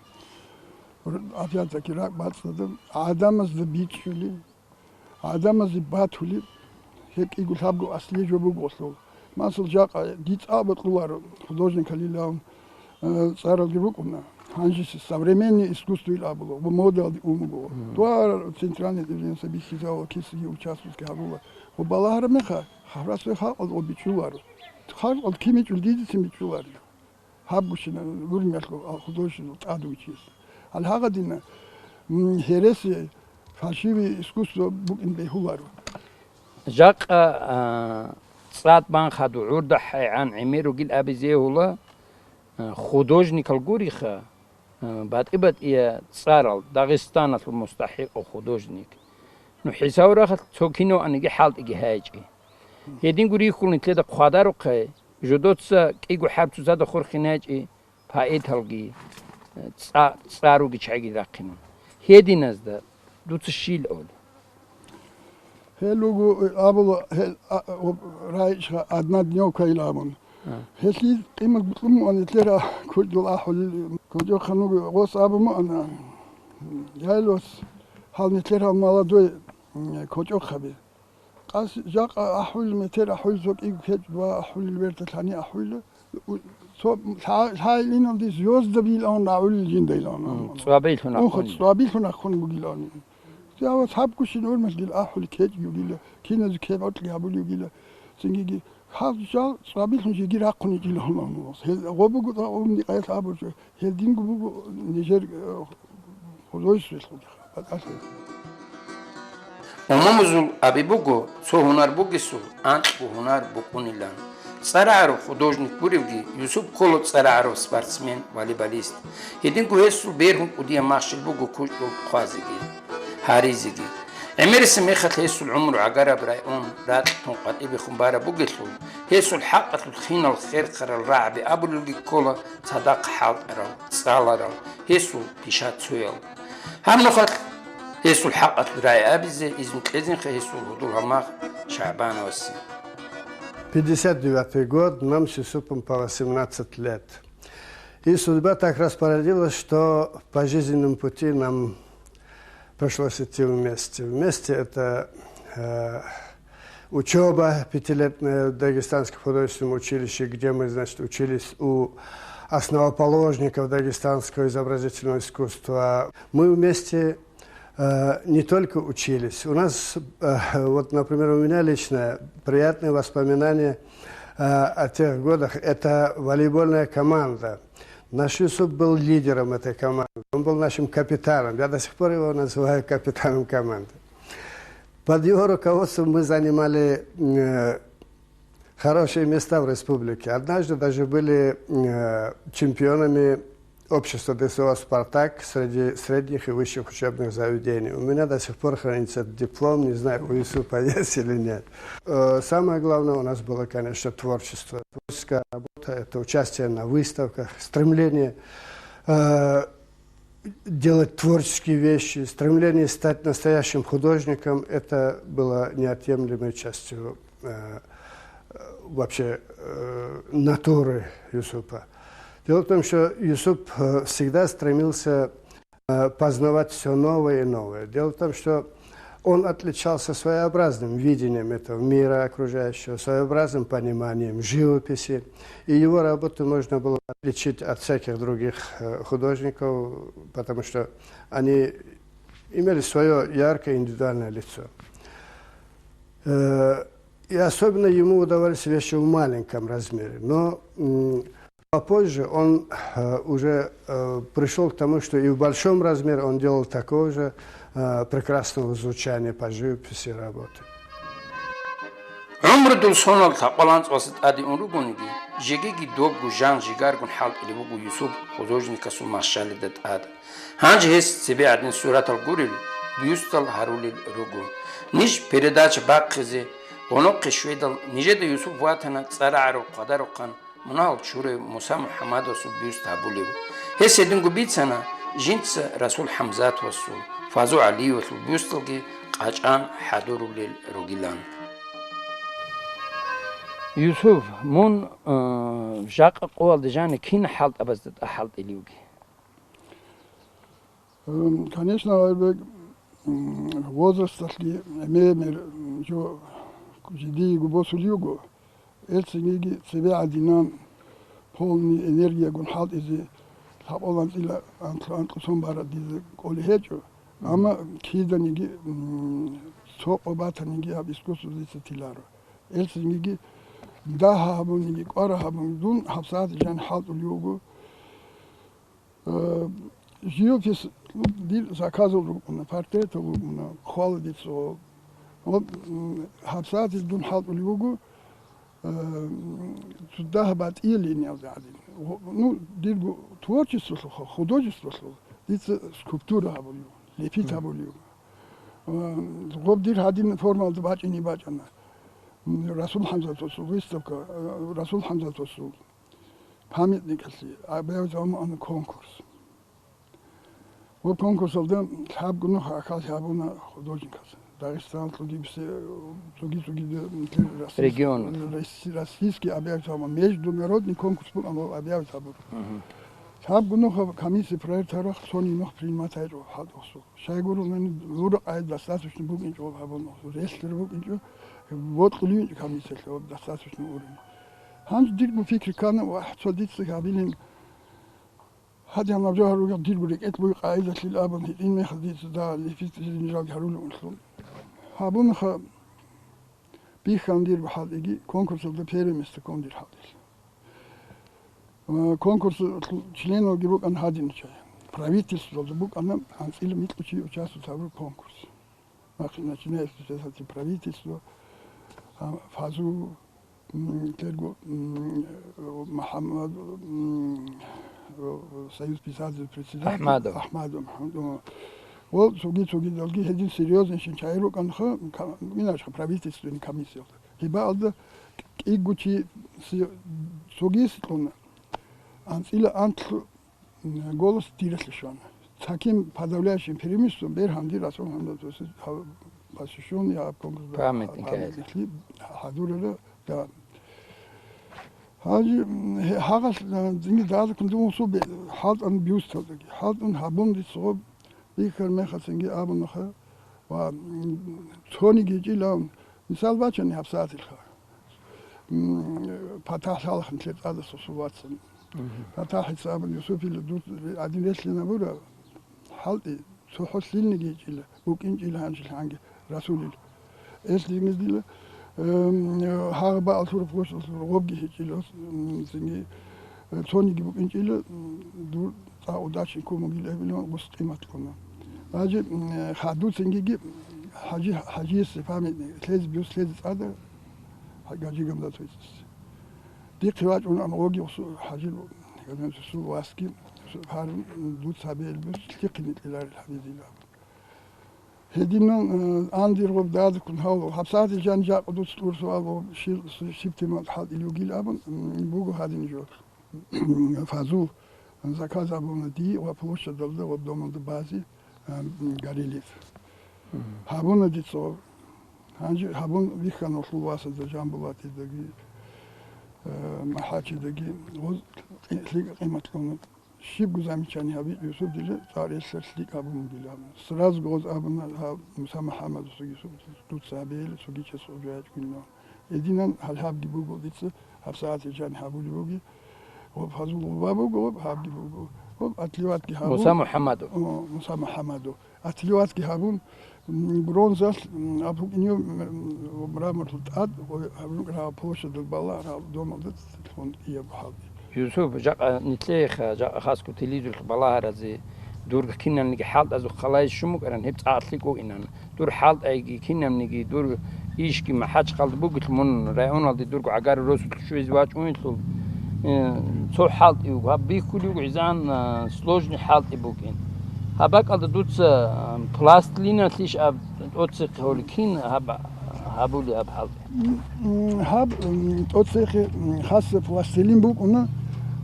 опять-таки, ракӀ бацӀцӀадаб, гӀадамазда бичӀчӀули, гӀадамазе батули, гьеб кӀиго лъабго аслие жо буго гъолъул. Масал, жакъа дица абакьуларо художникалилан, э, цӀаралги рукӀуна. Гьанжеси современный искусствоил абула, ва модалде ун буго. Мгм. Дугьал центральный дивизион бихьизавал кисиги участковский гьабула. Ва балагьараб меха, гьаб расул халкъалда бичӀчӀуларо. Халкъалда кин бичӀчӀул, дидицин бичӀчӀуларо. Гьабгощина гурмиялъул художественный тӀадвичияс. Гьале гьагъадина, м, гьереси, фальшивый искусство букӀин бегьуларо. Жакъа, а, цӀад бан хадур гӀурда хӀайгӀан гӀемер ругил абизе гьула, а, художникал гуриха, а, батӀи-батӀия цӀарал, Дагъистаналъул мустахӀикъав художник. Ну, хӀисавурахъалъ цо кино аниги хӀалтӀиги гьайчӀи. Гьединго рихьул нилъеда хъвадарухъе, жодоца кӀиго хӀарп цоцазда хурхинайчӀи, поэталги, цӀа-, цӀаруги чагӀиги рахъинун. Гьединазда дуца щил гӀоли? Гьел руго, э, абула, гьел, а, об-, раичха однодневка ил абун. А. Гьелъи къимат букьун муан нилъера кучӀдул ахӀулел, кучӀохъан вуго гъос абун муана. Яйлос гьал нилъер гьал молодой, м, кучӀохъаби. Къас жакъа ахӀулел метер ахӀулел цо кӀиго кечӀ, два ахӀулел верта лъани ахӀулел. У-, цо лъа-, лъайилиналде звёздабилан рагӀулел жиндайилан. М, цӀвабилъун Унха ахъун. ЦӀвабилъун ахъун бугилан. Я ва цабгущин урмалъ дил ахӀулел кечӀ югила, киназе кебгӀоркьги гьабулев гила. Цингиги гьал жал цӀвабилъун жеги рахъун йигилан. Гьел гъо буго тӀагъун дикъаялъ абурчӀо. Гьединго буго нижер, э, художествоялъулги батӀалъи. Умумузул аби буго, цо гьунар бугесул, анкьго гьунар букӀунилан. ЦӀарагӀарав художник гуревги, Юсуп ккола цӀарагӀарав спортсмен, волейболист. Гьединго гьесул бергьун кӀудияб махщел буго кучӀдул хъвазеги, гьаризеги. ГӀемерисеб мехалъ гьесул гӀумру гӀагараб район, ракьалъун къватӀибехун бараб бугелъул, гьесул хӀакъалъулъ кинал херхарал рагӀаби абулелги ккола цадахъ хӀалтӀарал, цӀаларал, гьесул пишацоял. Гьаб нухалъ гьесул хӀакъалъулъ рагӀи абизе изну кьезинха гьесул гьудул гьалмагъ ШагӀбановасе. Пятьдесят девятый год, нам с Юсупом по восемнадцать лет. И судьба так распорядилась, что по жизненному пути нам пришлось идти вместе. Вместе это, э, учёба пятилетняя в Дагестанском художественном училище, где мы, значит, учились у основоположников дагестанского изобразительного искусства. Мы вместе, э, не только учились. У нас, э, вот, например, у меня лично приятные воспоминания, э, о тех годах. Это волейбольная команда. Наш Юсуп был лидером этой команды. Он был нашим капитаном. Я до сих пор его называю капитаном команды. Под его руководством мы занимали, э, хорошие места в республике. Однажды даже были, э, чемпионами общества ДСО «Спартак» среди средних и высших учебных заведений. У меня до сих пор хранится этот диплом, не знаю, у Юсупа есть или нет. Э, самое главное у нас было, конечно, творчество. Творческая работа — это участие на выставках, стремление, э, делать творческие вещи, стремление стать настоящим художником — это было неотъемлемой частью, э, вообще, э, натуры Юсупа. Дело в том, что Юсуп, э, всегда стремился, э, познавать всё новое и новое. Дело в том, что он отличался своеобразным видением этого мира окружающего, своеобразным пониманием живописи. И его работы можно было отличить от всяких других, э, художников, потому что они имели своё яркое индивидуальное лицо. Э, и особенно ему удавались вещи в маленьком размере. Но, м, попозже он, э, уже, э, пришёл к тому, что и в большом размере он делал такого же, э, прекрасного звучания по живописи работы. ГӀумрудул сонал лъабкъоялда анцӀбазе тӀаде ун ругониги, жегиги добго жан-жигаргун хӀалтӀулев вуго Юсуп художникасул махщалида тӀад. Гьанже гьес цебе гӀадин суратал гурел, бюстал гьарулел руго. Ниж передача бахъизе, гъонохъе щведал, нижеда Юсуп ватана цӀарагӀарав хъвадарухъан мунагьал чурай Муса МухӀаммадовасул бюст гьабулев. Гьес гьединго бицана жинца Расул ХӀамзатовасул, Фазу ГӀалиевасул бюсталги къачӀан хӀадурулел ругилан. Юсуф, мун, э, жакъа къоялда жаниб кин хӀалтӀабазда тӀад хӀалтӀилевги? Эм, конечно, Айбек, м, возрасталъги гӀемер, м, жо жидеего босулев вуго, эл цинги цебе гӀадинан полный энергиягун хӀалтӀизе лъабкъоялда анцӀила анкь-, анкьго сон бараб дида кӀолеб гьечӀо, амма киданиги, м, цо къо батаниги гьаб искусство дица тиларо. Эл цинги дагь гьабуниги, кӀвар гьабуниги, дун гьабсагӀат жаниб хӀалтӀулев вуго. Э, живопись, ну, дир заказал рукӀуна, портретал рукӀуна, хвала дица. Вот, м, гьабсагӀат дун хӀалтӀулев вуго, э, м, цо дагь батӀияб линиялда гӀадин. Во-, ну, дирго творчестволъул, художестволъул дица скульптура гьабулев, лепит гьабулев. Э, гъоб дир гьадин формалда бачӀине бачӀана. М, Расул ХӀамзатовасул выставка, э, Расул ХӀамзатовасул памятникалъе объявить гьабуна конкурс. Ва конкурсалда лъабго нух ахал гьабуна художниказ. Дагъистаналъулги бесе-, цоги-цогида, м, те-, рас-, Регион. Рас-, российский объявить гьабуна. Международный конкурс букӀана объявить гьабуна. Мгм. Лъабго нух комиссия проект гьарахъ цони нух принимать гьайчӀо хӀалтӀухъсул. Щайгурелъул гьаниб гьуракь гӀайиб достаточно букӀинчӀо гьабун, релълъараб букӀинчӀо, бокьулеб комиссиялъе достаточно уровень. Гьанже дирго пикри ккана, ва цо дица гьабилин, гьадин гьаб жо гьаруге дирго рекӀелъ буго къагӀидалъил абун гьитӀин мехалъ дица да лефит жинжалги гьарулев унлъун. Гьабунаха бихьана дирго хӀалтӀиги, конкурсалда первое место ккун дир хӀалтӀилъ. Э, конкурс членовги букӀана гьадинчӀей. Правительствоялда букӀана анцӀила микьго чи участвовать гьабураб конкурс. Нахъе начинается с председателя правительства, а, Фазул, м, терго, м, МухӀаммад, м, Союз писателей председатель АхӀмадов. АхӀмадов МухӀаммад. Ва цоги-цогидалги гьедин серьёзнейщин чагӀи рукӀанха, ка-, минашха правительственный комиссиялда. Гьебаалда кӀиго чи си-, цогиялъ кьуна. АнцӀила анлъго, м, голос диралъе щвана. Цакин подавляющим преимуществом бергьанди Расул ХӀамзатовасул гьав-, посвящённый гьаб конкурс Памятник, памятниклъи гьадурала, да. Гьанже, м, гье-, гьагъалъ, э, цинги дагьазда ккун дун усул бе-, хӀалтӀана бюсталдаги. ХӀалтӀун гьабун дица гъоб бихьараб мехалъ цинги абунаха. Ва, м, цониги гьечӀилан, мисал бачани гьабсагӀатилха. М, ПатахӀ лъалаха нилъер цӀадаса сул вацан. Мгм. ПатахӀица абун, Юсупил дур гӀадин релълъинабура хӀалтӀи, цохӀо лъилниги гьечӀила, букӀинчӀила гьанжелъанги Расулил. Эл дигиз дила, эм, гьагъа баал тураб гъорлъ гъобги гьечӀила, м, цинги, э, цониги букӀинчӀила, м, дур цӀа удачи кумугил эбилан гъос къимат ккуна. Гьанже, м, хадуцинги ХӀажи-, ХӀажиясе памятник, лъезе бюст лъезе цӀада, Гьа-, Гьажи Гамзатовицасе. Дихъе вачӀун ан гъоги гъосу-, ХӀажи Гамзатовасул васги, су-, гьар дуца гьабиялъ бюст лъихъине кьеларел гьабизилан. Гьединан, э, андир гъоб дадеккун гьавула. ГьабсагӀатил жан жакъа дуца кьур суал гъоб щил-, щиб темаялъ хӀалтӀилев вугил абун, м, буго гьадин жо. Фазул заказ гьабуна дие ва площадалда ва домалда базе, а, м, горелиев. Мгм. Гьабуна дица гъоб. Гьанже гьабун вихьана гъолъул васазда Жамбулатидаги, а, МахӀачидаги гъоз къи-, лъикӀа къимат кьуна. Щибго замечание гьабичӀо Юсуп дила цӀар-элъар лъикӀ гьабун бугилан. Сразу гъоз абуна гьав Муса МухӀаммадасул Юсуп дуца гьабиялъ цоги чияс гъоб жо ячӀунилан. Гьединан гьале гьабги буго дица, гьабсагӀатил жан гьабулеб буги. Гъоб Фазул гъоба буго, гъоб гьабги буго. Гъоб отливатги гьабун. Муса МухӀаммадов. О, Муса МухӀаммадов. Отливатги гьабун, м, бронзалъ, м, аб букӀинев, м, м, мраморлъ тӀад, гъой гьабун гьарал площадалда балагьарал домалда телефон ияб хӀалде. Юсуп, жакъа нилъееха, жакъа хасго телевизорлъ балагьаразе, дурго киналниги хӀалтӀазухъ халайс щун букӀаран, гьеб цӀакъ лъикӀ вугинан. Дур хӀалтӀайги, кинабниги, дур ишги МахӀачхъалда бугелъул, мун районалде дурго гӀагарал росулъ щвезе вачӀунелъул, э, цо хӀалтӀи вуго. Гьаб бихьулев вуго гӀизан, э, сложный хӀалтӀи букӀин. Гьаб бакӀалда дуца, э, пластилиналъищ аб тӀоцехъе гьоле кин гьаб гьабулеб гьаб хӀалтӀи? М, гьаб, м, тӀоцехъе, м, хасса пластилин букӀуна,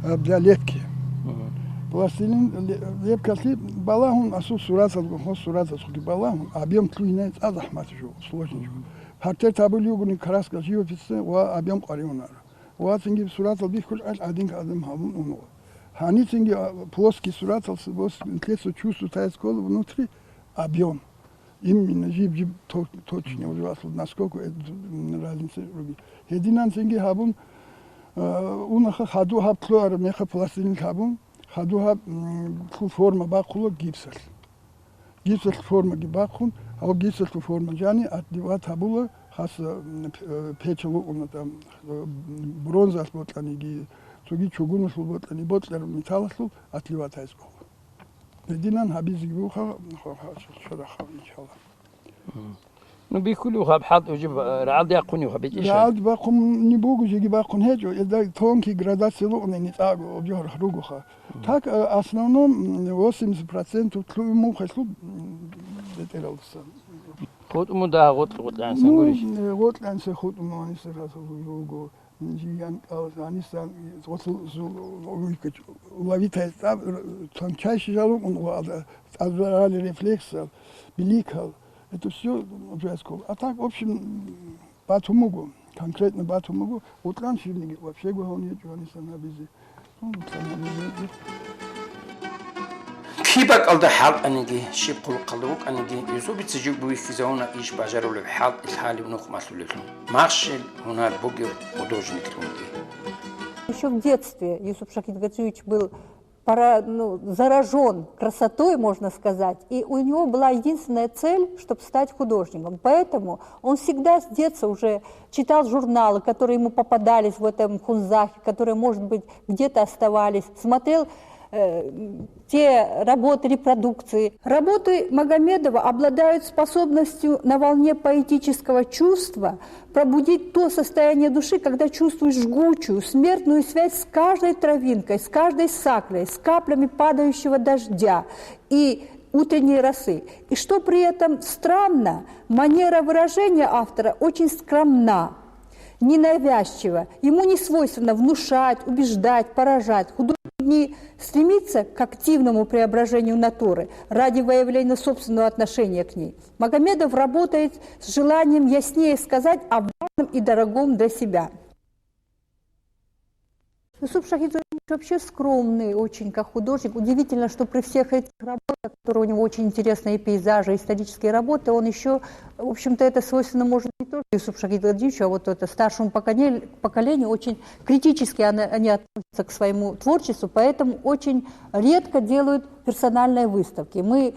а, для лепки. Мгм. Пластилин ле-, лепкалъе балагьун, асул сураталгун, гьос сураталъухъги балагьун, объем лъугьине цӀа захӀмат жо, сложный жо. Мгм. Портрет гьабулев вугони краска, живописца ва объём къваригьунаро. Ва цинги суратал бихьулъ гӀел гӀадин гӀадин гьабун унаро. Гьаницинги, а, плоский сураталса бос интересу чувству таяс ккола внутри объём. Именно жиб-жиб то-, точно уже аслу, насколько это, м, разница руги. Гьединан цинги гьабун, а, унаха хаду гьаб лъугьараб мехалъ пластилин гьабун, хаду гьаб, м, лъу форма бахъула гипсалъ. Гипсалъ формаги бахъун, гьав гипсалъул форма жани отливать гьабула, хаса, м, п-, э, печал вукӀуна там, э, бронзалъ бокьаниги, цоги чугуналъул бокьани, бокьараб металлалъул отливать гьайс ккола. Гьединан гьабизеги буха, ха-, ха-, ха-, ха-, ха-, иншалла. Мгм. Ну, бихьулев гьаб хӀалтӀи жиб, э, рагӀалде бахъунев гьаб, бетӀиша? РагӀалде бахъун не буго, жеги бахъун гьечӀо, эда тонкий градация лукъни ницӀаго обжорах ругоха. Так, э, основном, м, восемьдесят процентов лъугӀун мухъалъул, м, бетӀералдаса. ГъутӀун мун дагьа гъутӀ-, гъутӀлъансан гурищ? Ну, э, гъутӀлъанса хутӀун муниса хасал руго, м, жиган кӀалас, гьанисан, гъутӀлъу-, зу-, улавита цӀаб, р-, тончайший жалукъун гъуалда, цӀазарали рефлексал, биликал. Это всё обжаскул. А так, в общем, батун буго, конкретно батун буго, гъутӀлъан щибниги вообще гугьавни гьечӀо гьанисан гьабизе. Гьаниб цӀалулеб гьечӀо. Киб бакӀалда хӀалтӀаниги, щиб хъулухъалда вукӀаниги, Юсупица жибго вихьизавуна иш бажарулеб хӀалтӀи лъалеб нух малъулеблъун, махщел гьунар бугев художниклъунги. Ещё в детстве Юсуп Шахидгазиевич был пора-, ну, заражён красотой, можно сказать. И у него была единственная цель, чтоб стать художником. Поэтому он всегда с детства уже читал журналы, которые ему попадались в этом Хунзахе, которые, может быть, где-то оставались, смотрел, э, те работы, репродукции. Работы Магомедова обладают способностью на волне поэтического чувства пробудить то состояние души, когда чувствуешь жгучую, смертную связь с каждой травинкой, с каждой саклей, с каплями падающего дождя и утренней росы. И что при этом странно, манера выражения автора очень скромна, ненавязчива. Ему не свойственно внушать, убеждать, поражать. Художник не стремится к активному преображению натуры ради выявления собственного отношения к ней. Магомедов работает с желанием яснее сказать о важном и дорогом для себя. Юсуп Шахидович вообще скромный очень как художник. Удивительно, что при всех этих работах, которые у него очень интересные, и пейзажи, и исторические работы, он ещё, в общем-то, это свойственно, может, не только Юсуп Шахидовичу, а вот это старшему поколе-, поколению очень критически они, они относятся к своему творчеству, поэтому очень редко делают персональные выставки. Мы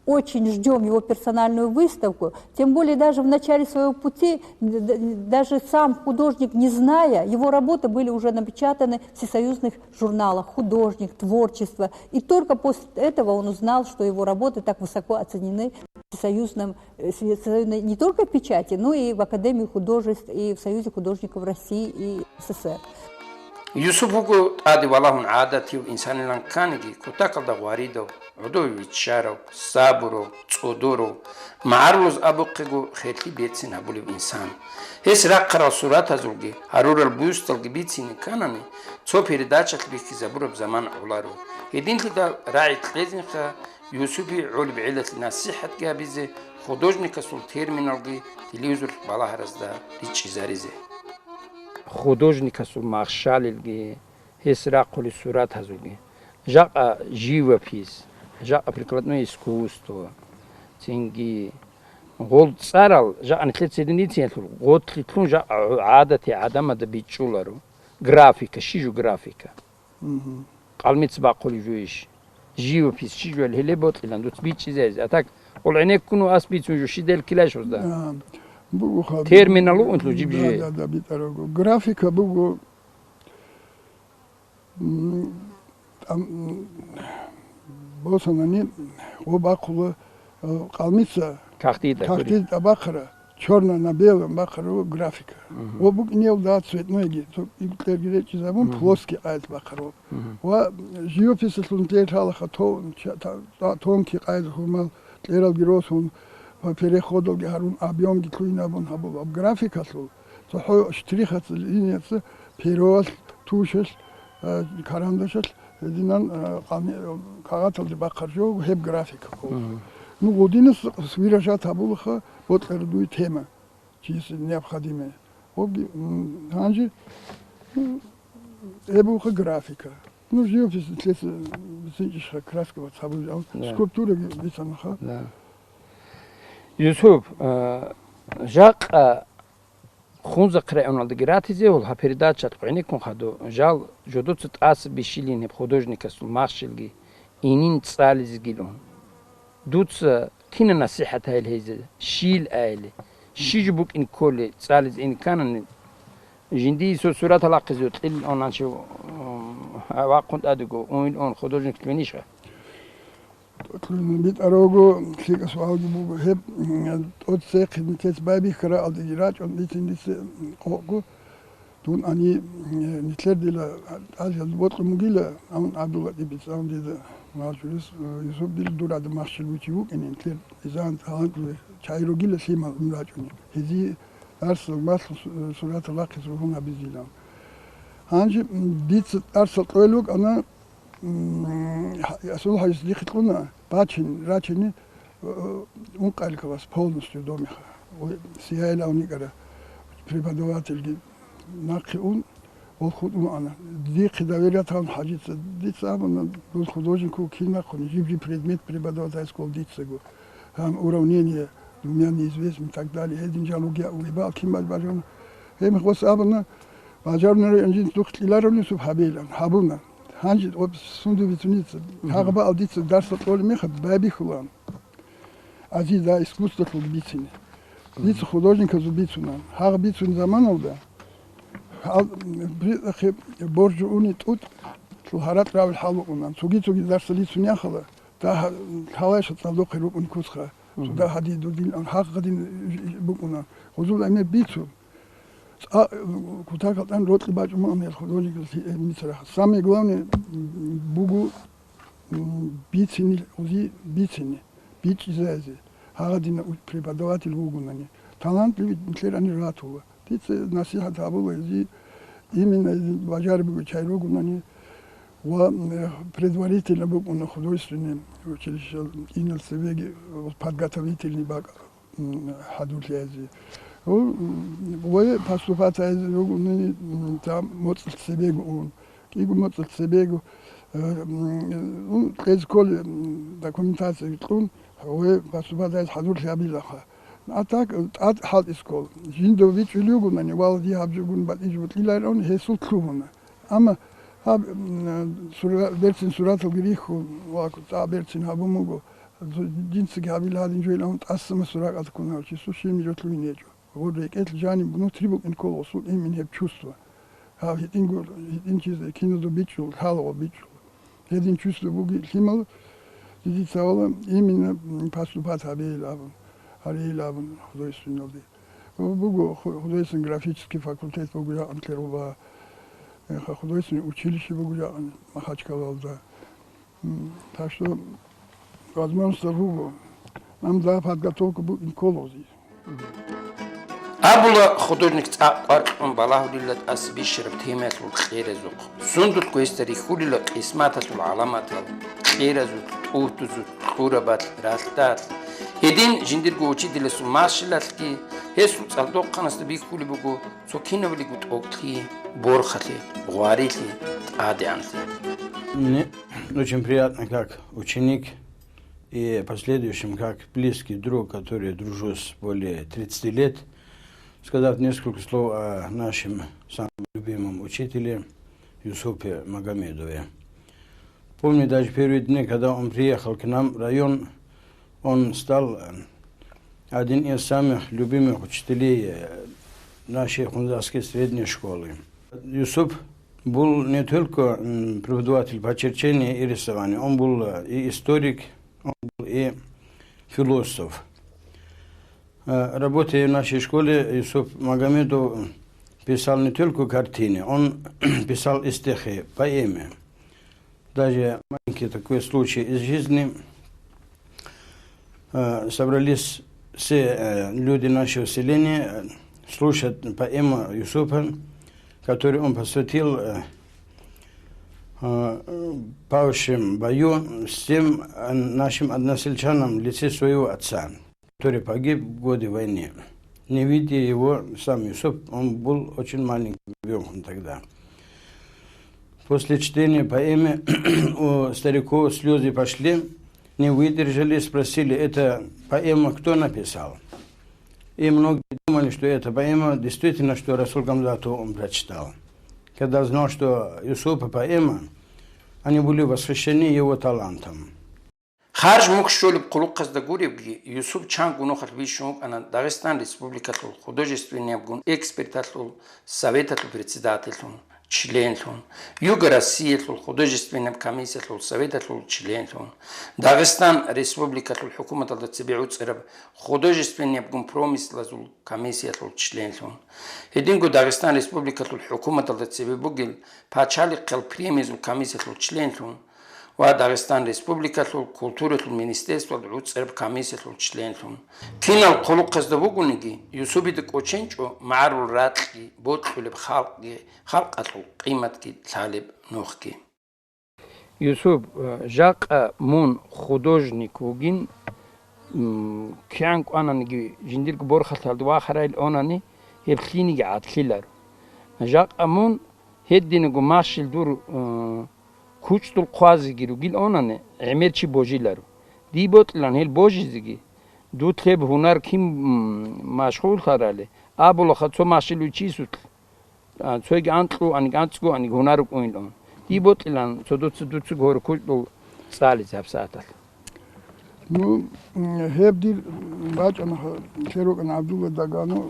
очень ждём его персональную выставку, тем более даже в начале своего пути, д-, д-, даже сам художник, не зная, его работы были уже напечатаны в всесоюзных журналах «Художник», «Творчество». И только после этого он узнал, что его работы так высоко оценены в всесоюзном, э, всесоюзной не только печати, но и в Академии художеств, и в Союзе художников России и СССР. Юсуп вуго тӀаде валагьун гӀадатив инсанилан кканиги, кутакалда гъваридав, гӀодове виччарав, сабурав, цӀодорав, магӀарулаз абухъего херлъи берцин гьабулев инсан. Гьес рахъарал суратазулги, гьарурал бюсталги бицине кканани, цо передачалъ бихьизабураб заман гӀоларо. Гьединлъидал рагӀи кьезинха Юсупие гӀолеб гӀелалъе насихӀатги гьабизе, художникасул терминалги телевизорлъ балагьаразда ричӀчӀизаризе. Художникасул махщалилги, гьес рахъулел суратазулги. Жакъа живопись, жакъа прикладное искусство, цинги гъол цӀарал, жакъа нилъер цеденициялъул гъотлъи лъун жакъа гӀадатияв гӀадамазда бичӀчӀуларо. Графика, щи жо графика? Мгм. Къалмиц бахъулеб жо иш. Живопись щи жо гьеле бокьилан, дуц бичӀчӀизаризе. А так, къол гӀенеккун ва ас бицун жо щидел килаш гьозда. А, буго хаб-, Терминал угӀунлъу жиб да, жи. Да, да, битӀарабго. Графика буго, м, там, м, босанани, гъо бахъула, э, къалмица, Кахти тӀа кахти хури. тӀа бахъара, чёрно на белом бахъара графика. Мгм. Гъо букӀинел да цветнойги, то, и кьерги речӀчӀизабун, Мгм. плоский къайд бахъара. Мгм. Ва живописалъун тер лъалаха то-, ча-, та-, та-, тонкий къайд хурмал кьералги росун ва переходалги гьарун, объёмги лъугьинабун гьабула. Графикалъул цохӀо штрихаца, линияца, перолъ, тушалъ, э, карандашалъ, гьединан, э, къани-, кагъаталде бахъар жо, гьеб графика ккола. Мгм. Ну, гъудинас виражат гьабулаха бокьараб дуе тема. чиясе необходимое. Гьобги, м, гьанже, м, гьеб буха графика. Ну, живопись лъеца бицинчӀищха, краска бацабулел, Да. скульптура бицанаха. Да. Юсуп, а, жакъа Хунзахъ районалдаги ратизе гьул гьаб передачалъ гӀенеккун хадув, жал жодоца тӀаса бищилин гьеб художникасул махщелги, инин цӀализегилан. Дуца кина насихӀат гьайил гьезие, щийил айили, щи жо букӀин кколи цӀализе ин кканани, жиндие цо суратал ахъизе кьел он анчи, м, вахъун тӀадего, уйин он художник венищха? ТӀокӀлъун битӀарого, лъикӀа суалги буго. Гьеб, м, тӀоцехъе нилъец байбихьаралдеги рачӀун бицин дица къокъго. Дун ани, м, нилъер дила азиял бокьун бугила, амун ГӀабдуллатӀиб бицан дида мажлис, э, Юсуп дил дур гӀадамахщел вичи вукӀине, нилъер изан талантлуе чай ругила лъимал ун рачӀуни. Гьезие дарсал малъун су-, суратал рахъизе ругьун гьабизилан. Гьанже, м, дица дарсал кьолел вукӀана, М, Расул ХӀажис дихъе кьуна, бачин, рачине, э, ункъабилеб класс полностью домиха. Ой, сияйилан уникӀара преподавательги нахъе ун, гъол хутӀун ана. Дихъе доверять гьавун ХӀажица, дица абуна, дол художник вуго, кин нахъуни, жиб-жиб предмет преподавать гьайскул дицаго. Гьан уравнение, двумя неизвестными и так далее. Гьедин жануги угебал кин бал бажана. Гьеб гъос абуна, бажарунара жинца духъ кьеларо Юсуп гьабейилан, гьабуна. Гьанже об сунду бицуница, гьагъабаал дица дарсал кьолеб мехалъ байбихьулаан. Азида искусстволъулги бицине. Дица художниказул бицунаан. Гьагъ бицун заманалда, ал-, бри-, ахи, боржу уни тӀутӀ, лъул гьаракь равил хӀал букӀунаан. Цоги-цоги дарсал бицун яхала, дагь-, лъалайша цӀалдохъе рукӀун кусха. Цо дагь гьадин дудин, гьагъ гьадин букӀунаан. Гъузул гӀемер бицун. ЦӀа-, кутакалда рокьи бачӀун ман гьел художник, э, мицарахъ. Самое главное, м, буго, м, бицинил, узи бицини, бичӀчӀизазе. Гьагъадина у-, преподаватель вугунани. Талантлъи нилъерани ратула. Дица насихӀат гьабула гьезие, именно гьезие бажараб буго чай ругунани ва, м, э, предварительно букӀуна художественный училище инал цебеги подготовительный бакӀ. М, хӀадурлъи гьезие. Гьу, м, гъое поступать гьайзе ругони, м, та моцӀалъ цебего ун. КӀиго моцӀалъ цебего, э, м, ун, кьезе кколеб, м, документация кьун, гъое поступать гьайзе хӀадурлъи гьабилаха. А так, тӀад хӀалтӀи скол. Жинда бичӀчӀулев вугони, валлагь, дие гьаб жо гун батӀияб жо бокьилаан, гьесул лъугьуна. Амма гьаб, м, сура-, берцин сураталги рихьун ва цӀа берцин гьабун буго. Жинцаги гьабила гьадин жойилан тӀасама суракъалда ккун гьав чи, су щиб жо лъугьин гьечӀо. Гъор рекӀелъ жаниб внутри букӀин ккола гъосул имин гьеб чувство. Гьав гьитӀинго, гьитӀинчизе киназда бичӀчӀул, лъалаго бичӀчӀул. Гьедин чувство буги лъимал, дидица вала именно, м, поступать гьабейил абун, гьарейил абун художественналде. Буго ху-, художественный графический факультет буго жакъа Клервоба, э, ха-, художественный училище буго жакъа Махачкалалда. М, так что возможность буго. Нам за подготовку бу-, инколози. Абула художник цӀакъ къваркьун балагьулила тӀаса бищараб темаялъул кьеразухъ. Сундулъго гьесда рихьулила къисматалъул гӀаламатал, кьеразул, тӀуртӀузул, кьурабалъ, ралъдалъ. Гьедин жиндирго учителасул машгьилалъги гьесул цӀалдохъанасда бихьулеб буго цо кинабалиго тӀокӀлъи, борхалъи, гъварилъи, тӀадегӀанлъи. Мне очень приятно, как ученик и последующим как близкий друг, который дружу с более тридцати лет, сказать несколько слов о нашем самом любимом учителе Юсупе Магомедове. Помню, даже первые дни, когда он приехал к нам в район, он стал, э, один из самых любимых учителей, э, нашей Хунзахской средней школы. Юсуп был не только, м, преподаватель по черчению и рисованию, он был, э, и историк, он был и философ. Э, работая в нашей школе, Юсуп Магомедов писал не только картины, он писал и стихи, поэмы. Даже маленький такой случай из жизни. Э, собрались все, э, люди нашего селения, э, слушать поэму Юсупа, которую он посвятил, э, э, павшим в бою всем, э, нашим односельчанам в лице своего отца, который погиб в годы войны. Не видя его сам Юсуп, он был очень маленьким ребенком тогда. После чтения поэмы у стариков слезы пошли, не выдержали, спросили: «Это поэма кто написал?» И многие думали, что это поэма действительно, что Расул Гамзатов он прочитал. Когда знал, что Юсупа поэма, они были восхищены его талантом. Харж мухь щолеб хъулухъазда гуребги, Юсуп чанго нухалъ бищун вукӀана Дагъистан Республикалъул художественниябгун эксперталъул советалъул председательлъун, членлъун, Юго-Россиялъул художественнаб комиссиялъул советалъул членлъун, Дагъистан Республикалъул хӀукуматалда цебе гӀуцӀараб художественниябгун промыслазул комиссиялъул членлъун. Гьединго Дагъистан Республикалъул хӀукуматалда цебе бугел пачалихъал премиязул комиссиялъул членлъун, ва Дагъистан Республикалъул культуралъул министерствоялда гӀуцӀараб комиссиялъул членлъун. Кинал хъулухъазда вугониги, Юсупида кӀоченчӀо магӀарул ракьги, бокьулеб халкъги, халкъалъул къиматги лъалеб нухги. Юсуп, э, жакъа мун художник вугин, м, кигӀан кӀвананиги, жиндирго борхалъалда вахарайил онани, гьеб лъиниги гӀадлъиларо. Жакъа мун гьединего махщел дур, э, кучӀдул хъвазеги ругил онани, гӀемер чи божиларо. Дие бокьилан гьел божизеги, дуд лъеб гьунар кин, м, машгъуллъарали, абулаха цо махщел вичиясулъ, а, цоги анкьго аник, анцӀго аник гьунар рукӀунилан. Дие бокьилан цо дуца, дуца гьоре кучӀдул цӀализе гьабсагӀаталъ. Ну, м, гьеб дир бачӀана, лъе рукӀана ГӀабдулла Даганов,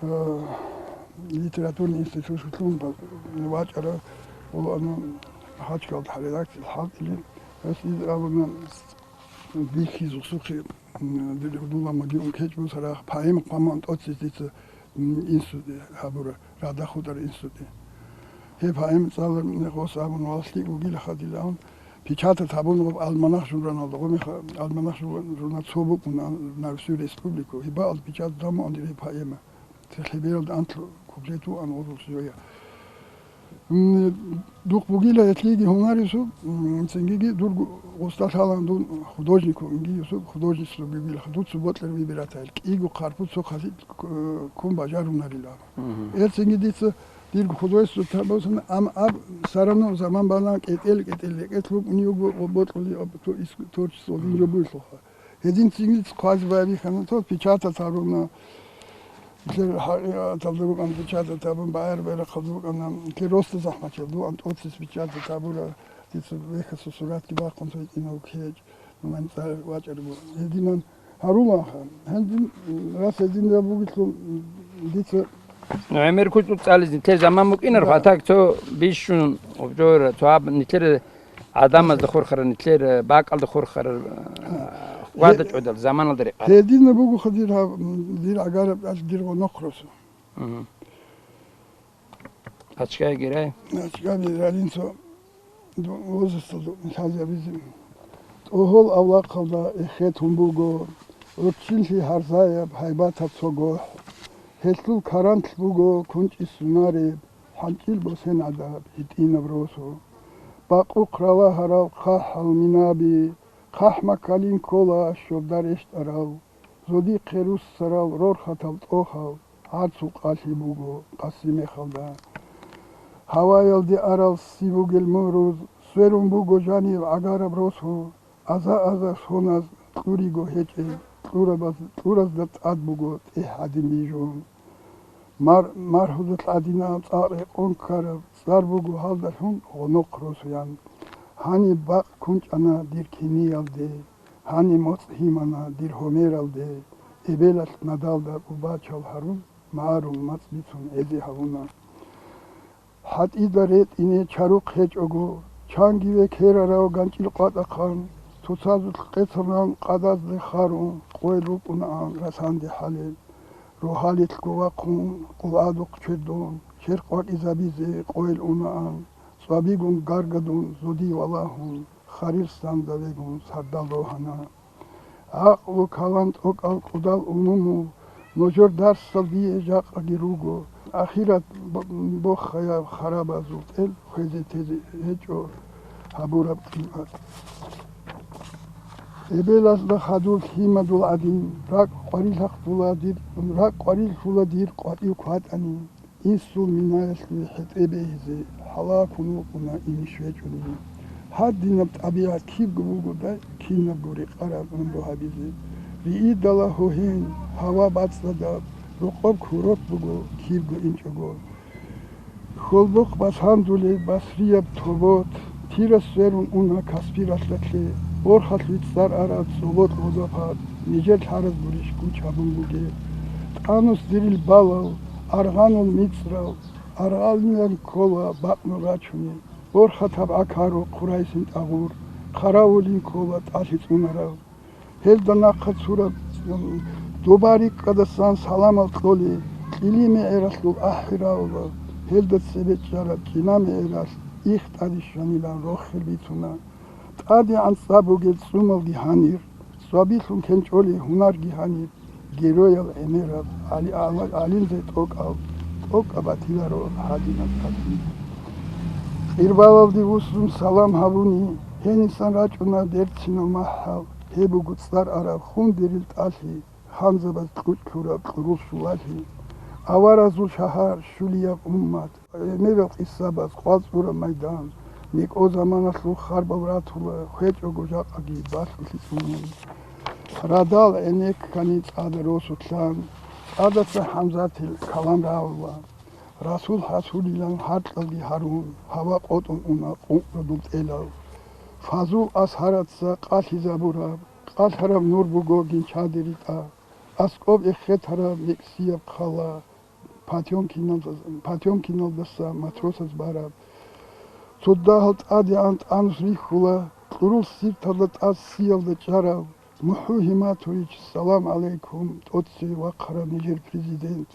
э, литературный институталъун ба-, вачӀарав, ва ана Хачкалда редакциялъ хӀалтӀилин, гьес абуна, бихьизухъе, м, дир гьудулла магиун кечӀ бусарах, поэма хъваман тӀоцебе дица, м, институталъ гьабура, Рада хутӀараб институталъ. Гьеб поэма цӀалараб мехалъ абун валъи вугила хадилан, печатать гьабун гъоб альманах журналда, гъо меха альманах журна-, журнал цо букӀуна на всю республику, гьебал печатать гьабун дир гьеб поэма. Церхибералда анлъго куплет вуан гъозул жоя. М, духъ бугила гьелъиги гьунарису, м, цингиги дурго гъуста лъалан дун художник вугинги, Юсуп художество бугила, дуца бокьараб вибиратель, кӀиго хъарпу цо хъалилъ, э, ккун бажарунарила. Мгм. Гьел цинги дица дирго художество табасана, ам аб сарано заман балан кӀетӀел-кӀетӀел рекӀелъ букӀунев вуго ва бокьулеб ту-, ис-, творчество дин жо буйлъуха. Гьедин цинги хъвазе байбихьана, то печатать гьаруна. Нилъер хӀакъикъаталда рукӀан печатать гьабун, байр-байрахъалда рукӀана, нилъер росда захӀмачел дуан тӀоцес печатать гьабура, дица вехьасул суратги бахъун цо гьитӀинав ккечӀ, нуман цӀар вачӀараб буго. Гьединан гьарулаха. Гьедин, рас гьединаб бугелъул, дица Ну, гӀемер кучӀдул цӀализе нилъер заман букӀинарухъ, гьатак цо бищун, обжора, цо гьаб нилъер гӀадамазда хурхарал, нилъер бакӀалда хурхарал, э, вада чӀвадал заманалда рекъарал. Гьединаб бугоха дир гьаб-, дир гӀагараб тӀад дир гъонохъ росу. Мгм. Ачкай гирай. Ачкай гирай, ралинцо. Ду-, возрасталда лъазабизе. ТӀогьол авлахъалда эхетун буго, гӀурччинлъи гьарзаяб гьайбатаб цо гохӀ. Гьелъул каранлъ буго кунчӀи сунареб, хӀанчӀил босен гӀадаб гьитӀинаб росу. Бакъухъ ралагьарал хъахӀал минаби, хъахӀ маккалин ккола щобда рещтӀарал. Зодихъе руссарал рорхатал тӀохал гӀарцул къалъи буго къаси мехалда. Гьаваялде арал си бугел мугӀруз, сверун буго жанив гӀагараб росу, аза-аза соназ кьуриго гьечӀел, кьурабаз-, кьуразда тӀад буго тӀегь гьадин бижун. Мар-, маргьудалъ гӀадинаб цӀакъ рекъон ккараб цӀар буго гьалдалъун гъонохъ росуян. Гьаниб бакъ кунчӀана дир киниялде. Гьаниб моцӀ гьимана дир гьомералде, эбелалъ надалда убачал гьарун, магӀарул мацӀ бицун гӀезе гьавуна. ХӀатӀида ретӀине чарухъ гьечӀого, чанги векерарав ганчӀил къватӀахъан, цоцазулъ къецанан къадазде харун, къойил рукӀунаан расанде хӀалел. Рогьалилъго вахъун, къулгӀадухъ чвердун, черх къвакӀизабизе къойил унаан, цӀвабигун гаргадун, зодий валагьун, харир санзавегун сардал рогьана. ГӀакълу калан тӀокӀал кӀудал умуму, нужер дарсал дие жакъаги руго, ахират б-, бохаяб харабазул тӀел хвезе тезе гьечӀо гьабураб къимат. Эбелалда хадур лъимадул гӀадин, ракӀ къварилъахъула дир, ракӀ къварилъула дир къватӀив кватӀани, инсул минаялъе хӀетӀе бегьизе хӀалакун вукӀуна имиш вечӀунени. Гьадинаб тӀабигӀат кибго бугодай, кинабго рекъараб гӀумру гьабизе. Риидала гьогьен, гьава бацӀцӀадаб, рокъоб курорт буго кибго инчӀого. Хьолбохъ басандулеб басрияб тобот, Тира сверун уна Каспи ралъдалъе, борхалъуй цӀар араб цӀоло-лъозапад, нижер лъараз гурищ гуч гьабун бугеб. ТӀанус дирил балал, аргъанул мицӀрал, аргъанилан ккола бакънул рачуни, борхатаб гӀакару хъурайсин тӀагъур, хъаравулин ккола тӀалъи цӀунарав. Гьелда нахъа цураб доба рикӀкӀадасан саламал кьолей, кьили мегӀералъул ахӀи равула, гьелда цебе чӀараб кӀина мегӀералъ их тӀаде щванилан рохел бицуна. ТӀадегӀан цӀа бугел цӀумалги гьанир, цӀвабилъун кенчӀолей гьунарги гьанир, героял гӀемераб гӀали-, гӀала-, гӀалимзай тӀокӀал, тӀокӀаб батиларо гьадинаб тӀатӀи. Къирбалалде вуссун салам гьабуни, гьенисан рачӀуна берцинал махӀал. Гьеб буго цӀар араб хун дирил тӀалъи, ханзабаз кьучӀ лъураб кьурул щулалъи, аваразул шагьар, щулияб уммат, гӀемерал къисабаз къвалцӀураб майдан, некӀо заманалъул харбал ратула, хвечӀого жакъаги балъулъи цӀунун. Радал гӀенеккани цӀада росулъан, цӀадаса ХӀамзатил калам равула. Расул гьасулилан гьаркьалги гьарун, гьава къотӀун уна къункърадул тӀелал. Фазул асгьараца къалъизабураб, къалъараб нур буго гин чади ритӀа. АскӀоб эхетараб мекӀсияб хъала, Потёмкиналдаса, Потёмкиналдаса матросаз бараб. Цо дагьал тӀадегӀан тӀанус рихьула, кьурул сирталда тӀад сиялда чӀарав МухӀу Гьиматович, салам гӀалайкум, тӀоцеве вахъарав нижер президент.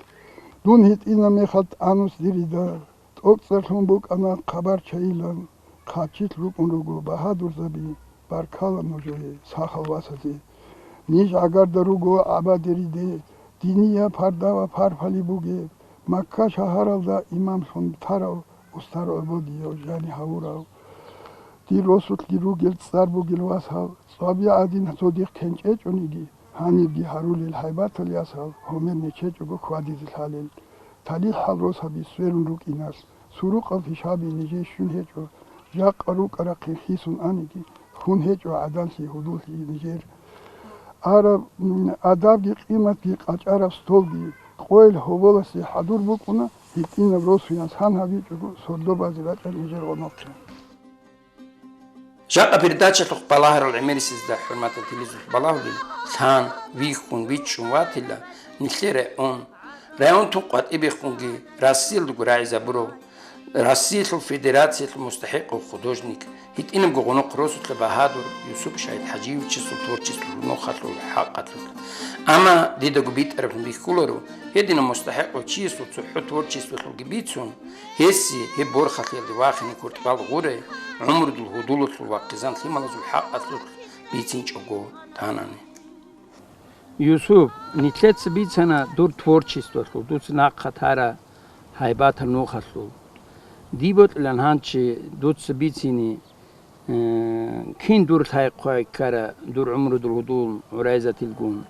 Дун гьитӀина мехалъ тӀанус дирида, тӀокӀцӀарлъун букӀана хъабар чайилан, хъабчилъ рукӀун руго багьадурзаби, баркала нужее, сахал васазе. Ниж гӀагарда руго гӀабадериде, диниял парда ва парпали бугеб, Макка шагьаралда имамлъун тарав, устар гӀободияв, жани гьавурав. Дир росулъги ругел цӀар бугел васал, цӀваби гӀадин цо дихъ кенчӀечӀониги, гьанибги гьарулел гьайбатал ясал гьумер нечечӀого хьвадизе лъалел. ТалихӀал росаби сверун рукӀиналъ, сурукъал пишаби нижее щун гьечӀо, жакъа рукӀарахъе хисун аниги, хун гьечӀо гӀаданлъи гьудуллъи нижер. Араб, м, адабги къиматги къачӀараб столги, къойил гьоболасе хӀадур букӀуна, гьитӀинаб росуян сан гьабичӀого сордо базе рачӀараб нижер гъонохъе. Жакъа передачалъухъ балагьарал гӀемерисезда, хӀурматал телезухъ балагьулел, лъан, вихьун, вичӀчӀун ватила нилъер район. Район тун къватӀибехунги Россиялдаго рагӀизабурав, Россиялъул Федерациялъул мустахӀикъав художник, гьитӀинабго гъунухъ росулъа багьадур Юсуп ШагьидхӀажиевичасул творчестволъул нухалъул хӀакъалъулъ. Амма дидаго битӀараблъун бихьуларо, гьединав мустахӀикъав чиясул цохӀо творчестволъулги бицун, гьесие гьеб борхалъиялде вахине куртӀбал гъурай, гӀумрудул гьудулалъул ва хъизан-лъималазул хӀакъалъулъ бицинчӀого танани. Юсуп, нилъеца бицана дур творчестволъул, дуца нахъа тара гьайбатал нухалъул. Дие бокьилан гьанчи дуца бицине, э, кин дур лъай-хъвай ккара дур гӀумрудул гьудул гӀурайзатилгун.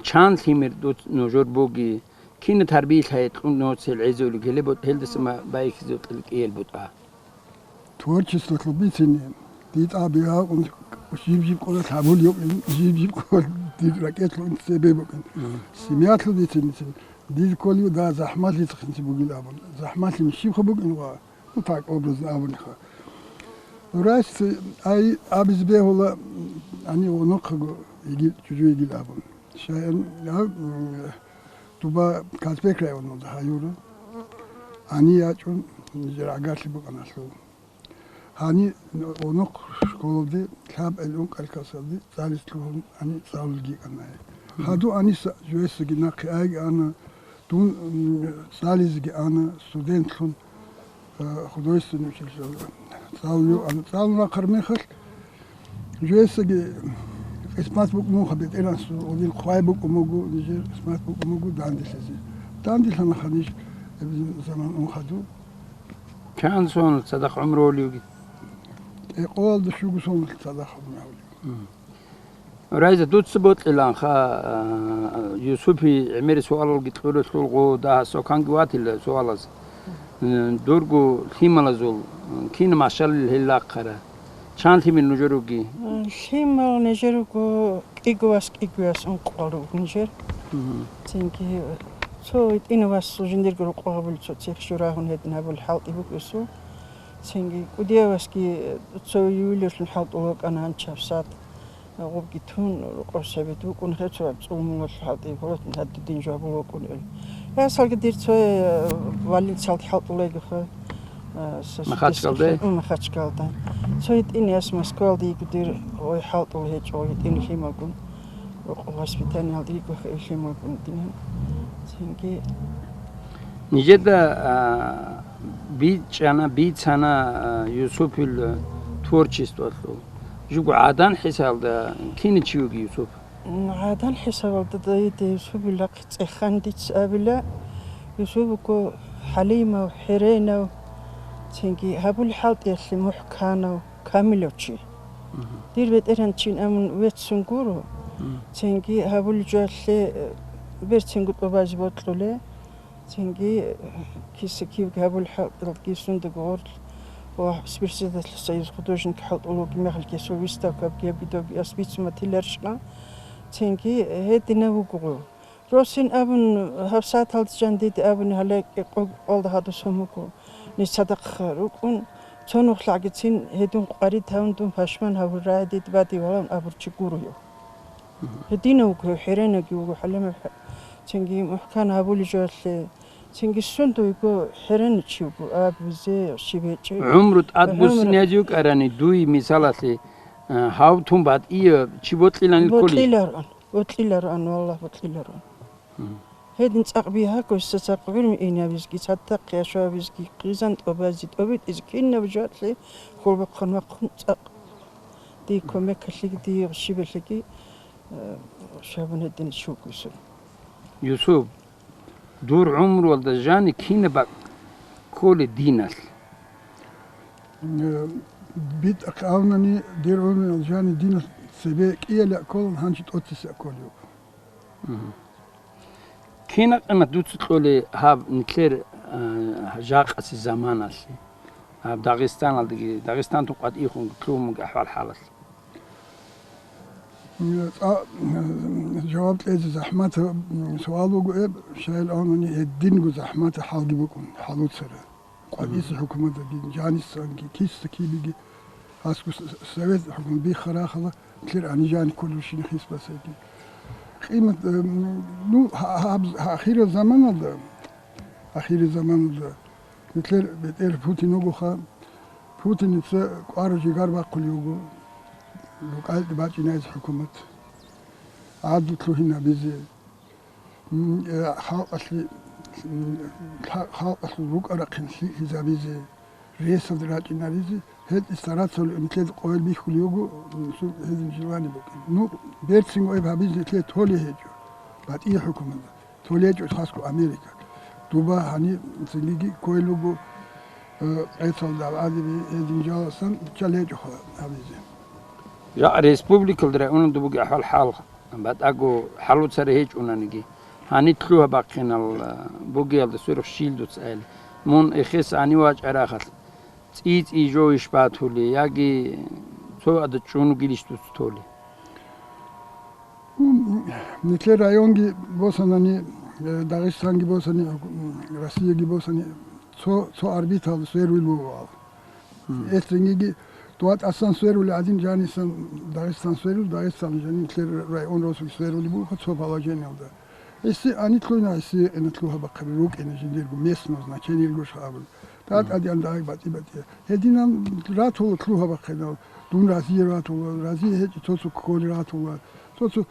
Чан лъимер дуц нужер буги, кина тарбиялъе кьун нуцел гӀезулел гьелеб бут-, гьелдаса ма байихьизе кьел-, кӀиел бутӀа. Творчестволъул бицине, дитӀаби гьавун, жиб-жиб къоялъ гьабулев, жиб-жиб къоялъ дир ракӀелъун цебе букӀин. Мгм. Семьялъул бицине, дир кколев да захӀмалъи цӀихинчи бугил абун. ЗахӀмалъи щибха букӀин ва, ну, так, образно абуниха. Райс ай абиз бегьула, ани гъунухъаго йигил, чӀужу йигил абун. Шайан, я, м, дуба Казбек районалда гьаюра. Ани ячӀун, нижер гӀагарлъи букӀаналъул. Гьани гъунухъ школалде лъаб гӀел ункъал классалде цӀализ лъугьун гьани цӀалулги кӀана. Гьаду аниса жугьесаги нахъе айги ана, дун, м, цӀализеги ана, студентлъун, э, художественный училищеялда цӀалулев ана. ЦӀалун рахъар мехалъ, жугьесаги къисмат букӀун муха, БетӀергьанасул гьудил хъвай букӀун буго, нижер къисмат букӀун буго данделъизе. Данделъанаха ниж, э, заман ун хаду. Чан сон цадахъ гӀумру гьолевги? ТӀекъоялда щуго сон цадахъ гӀумру гьолев. Мгм. Райза, дуца бокьиланха, а, Юсупи гӀемери суалалги кьурелъул гъо дагьа соканги ватила суалаз. М, дурго лъималазул, м, кин машалил гьел рахъара? Чан лъимал нужер руги? Лъимал нижер руго кӀиго вас, кӀиго вас ункъвал руго нижер. Мгм. Цинги цо гьитӀина вас жиндирго рукъо гьабулел цо цех жо рагьун гьедин гьабулел хӀалтӀи букӀусу. Цинги кӀудияв васги цо ювелирлъун хӀалтӀул вакӀана гьанчаб сад. Гъубги тун, рукъов сабит вукӀун, гьев цо цӀулмулалъ хӀалтӀи, гьоротун гьадидин жо гьабул вукӀун ил. Ясалги дир цо, э, больницалда хӀалтӀулайгахъа, э, с-, Махачкалда? М, Махачкалда. Цо гьитӀин яс Москвалда йигу дир, ой хӀалтӀул гьечӀо, гьитӀин лъималгун. Рукъов воспитаниялда йигохъа ил лъималгун динан. Цинги. Нижеда, а, бичӀчӀана, бицана, а, Юсупил творчестволъул. Жуго гӀадан хӀисалда кини чи вуги Юсуп? ГӀадан хӀисабалда дайде Юсупил рахъ цӀехан дица абила, Юсуп вуго хӀалимав, хӀеренав, цинги гьабул хӀалтӀиялъе мухӀканав, камилав чи. Мгм. Дир бетӀеран чин амун веццун гуро, Мгм. цинги гьабул жоялъе, э, берцинго тӀубазе бокьуле. Цинги, э, киса-кибги гьабулел хӀалтӀиялдги сундаго гъорлъ ва Спирсидалъ Союз художник хӀалтӀулавги мехалъги гьесул выставкабги гьабги-добги ас бицун батиларищха? Цинги гьединав вуго. Росин абун, гьабсагӀаталда жан диде абуни гьале кӀикъоялда гьадусун вуго. Ниж цадахъ рукӀун, цо нухлъагӀгицин гьедун къварид гьавун дун пашман гьавурай дида бадиб валан абурчи гуро гьев. Гьединав вуго, хӀеренаги вуго, хӀалимаб хӀ-, цинги мухӀкан гьабулел жоялъе, цинги сунда вуго хӀереначи вуго, абизе, щибечӀеб. ГӀумру тӀад ГӀумру. Буссиназив кӀарани, дуй мисалалъе, а, гьав тун батӀияб чи бокьиланил кколищ? Бокьилароан, бокьилароан, валлагь, бокьилароан. Гьедин цӀакъ бигьаго, гьесда цӀакъ гӀурми инабизги, цадахъ яшавабизги, хъизан тӀобазе, тӀобитӀизе кинаб жоялъе хьулбахъун вахъун цӀакъ. Дие кумекалъеги, дие щибалъеги, э, шабун гьедин щугойсун. Юсуп, дур гӀумруялда жани кинаб бакӀ кколеб диналъ? Э, битӀахъе абунани, дир гӀумруялда жани диналъ цебе кӀиялиа кколан, гьанже тӀоцесиа кколеб. Мгм. Кина къимат дуца кьолеб гьаб нилъер, а, жакъаси заманалъе, гьаб Дагъистаналдаги, Дагъистан тукъад ихун лъугьун бугеб ахӀвал-хӀалалъ? М, цӀа-, м, жаваб кьезе захӀмат, м, суал буго эб, щайил абуни гьединго захӀмат хӀалги букӀун, хӀалуцара. КъватӀиса хӀукуматалги, жанисанги, киса-кибеги, гьасго с-, с-, совет хӀукумат бихха рахъала, нилъер гьанижани кколевщина хисбасайги. Къимат, эм, ну, гьа-, гьаб-, гьа-, ахирал заманалда, ахирал заманалда нилъер бетӀер Путин вугоха, Путиница кӀвараб жигар бахъулев вуго, рукӀайилде бачӀинайзе хӀукумат, гӀадлу лъугьинабизе. М, э, халкъалъе, м, хал-, халкъалъул рукӀа-рахъин лъикӀлъизабизе, ресалде рачӀинаризе, гьел цӀиса рацал нилъеда къойил бихьулев вуго, м, су-, гьезин желание букӀин. Ну, берцинго эб гьабизе нилъее толей гьечӀо, батӀияб хӀукуматалда. Толей гьечӀо хасго Америка. Дуба гьани цинги ккойил вуго, э, къецалда гӀадиби гьезин жаласан чал гьечӀоха гьабизе. Жакъа республикалда районалда бугеб ахӀвал-хӀал. БатӀаго хӀалуцаре гьечӀонаниги, гьаниб лъугьа-бахъинал, а, бугеялда сверухъ щил дуца айли, мун эхес гьанив вачӀарахъалъ, цӀий-цӀий жо иш батули, яги цо ада чӀун вугилищ дуца толи? Нилъер районги босанани, э, Дагъистанги босани, м, Россияги босани, цо, цо орбиталда сверули бугоал. Мгм. Эстринги дуа тӀасан сверули гӀадин, жанисан Дагъистан сверул, Дагъистан жанин лъер район росулъ сверули буго цо положениялда. Гьесие гьанилъуйна, гьесие гьениб лъугьа-бахъине рукӀине жиндирго местного значениялгош абун. ТӀад-тӀадегӀан дагьай батӀи-батӀи. Гьединан ратула лъугьа-бахъинал, дун разие ратула, разие гьечӀо цо-цо кколе ратула, цо-цо,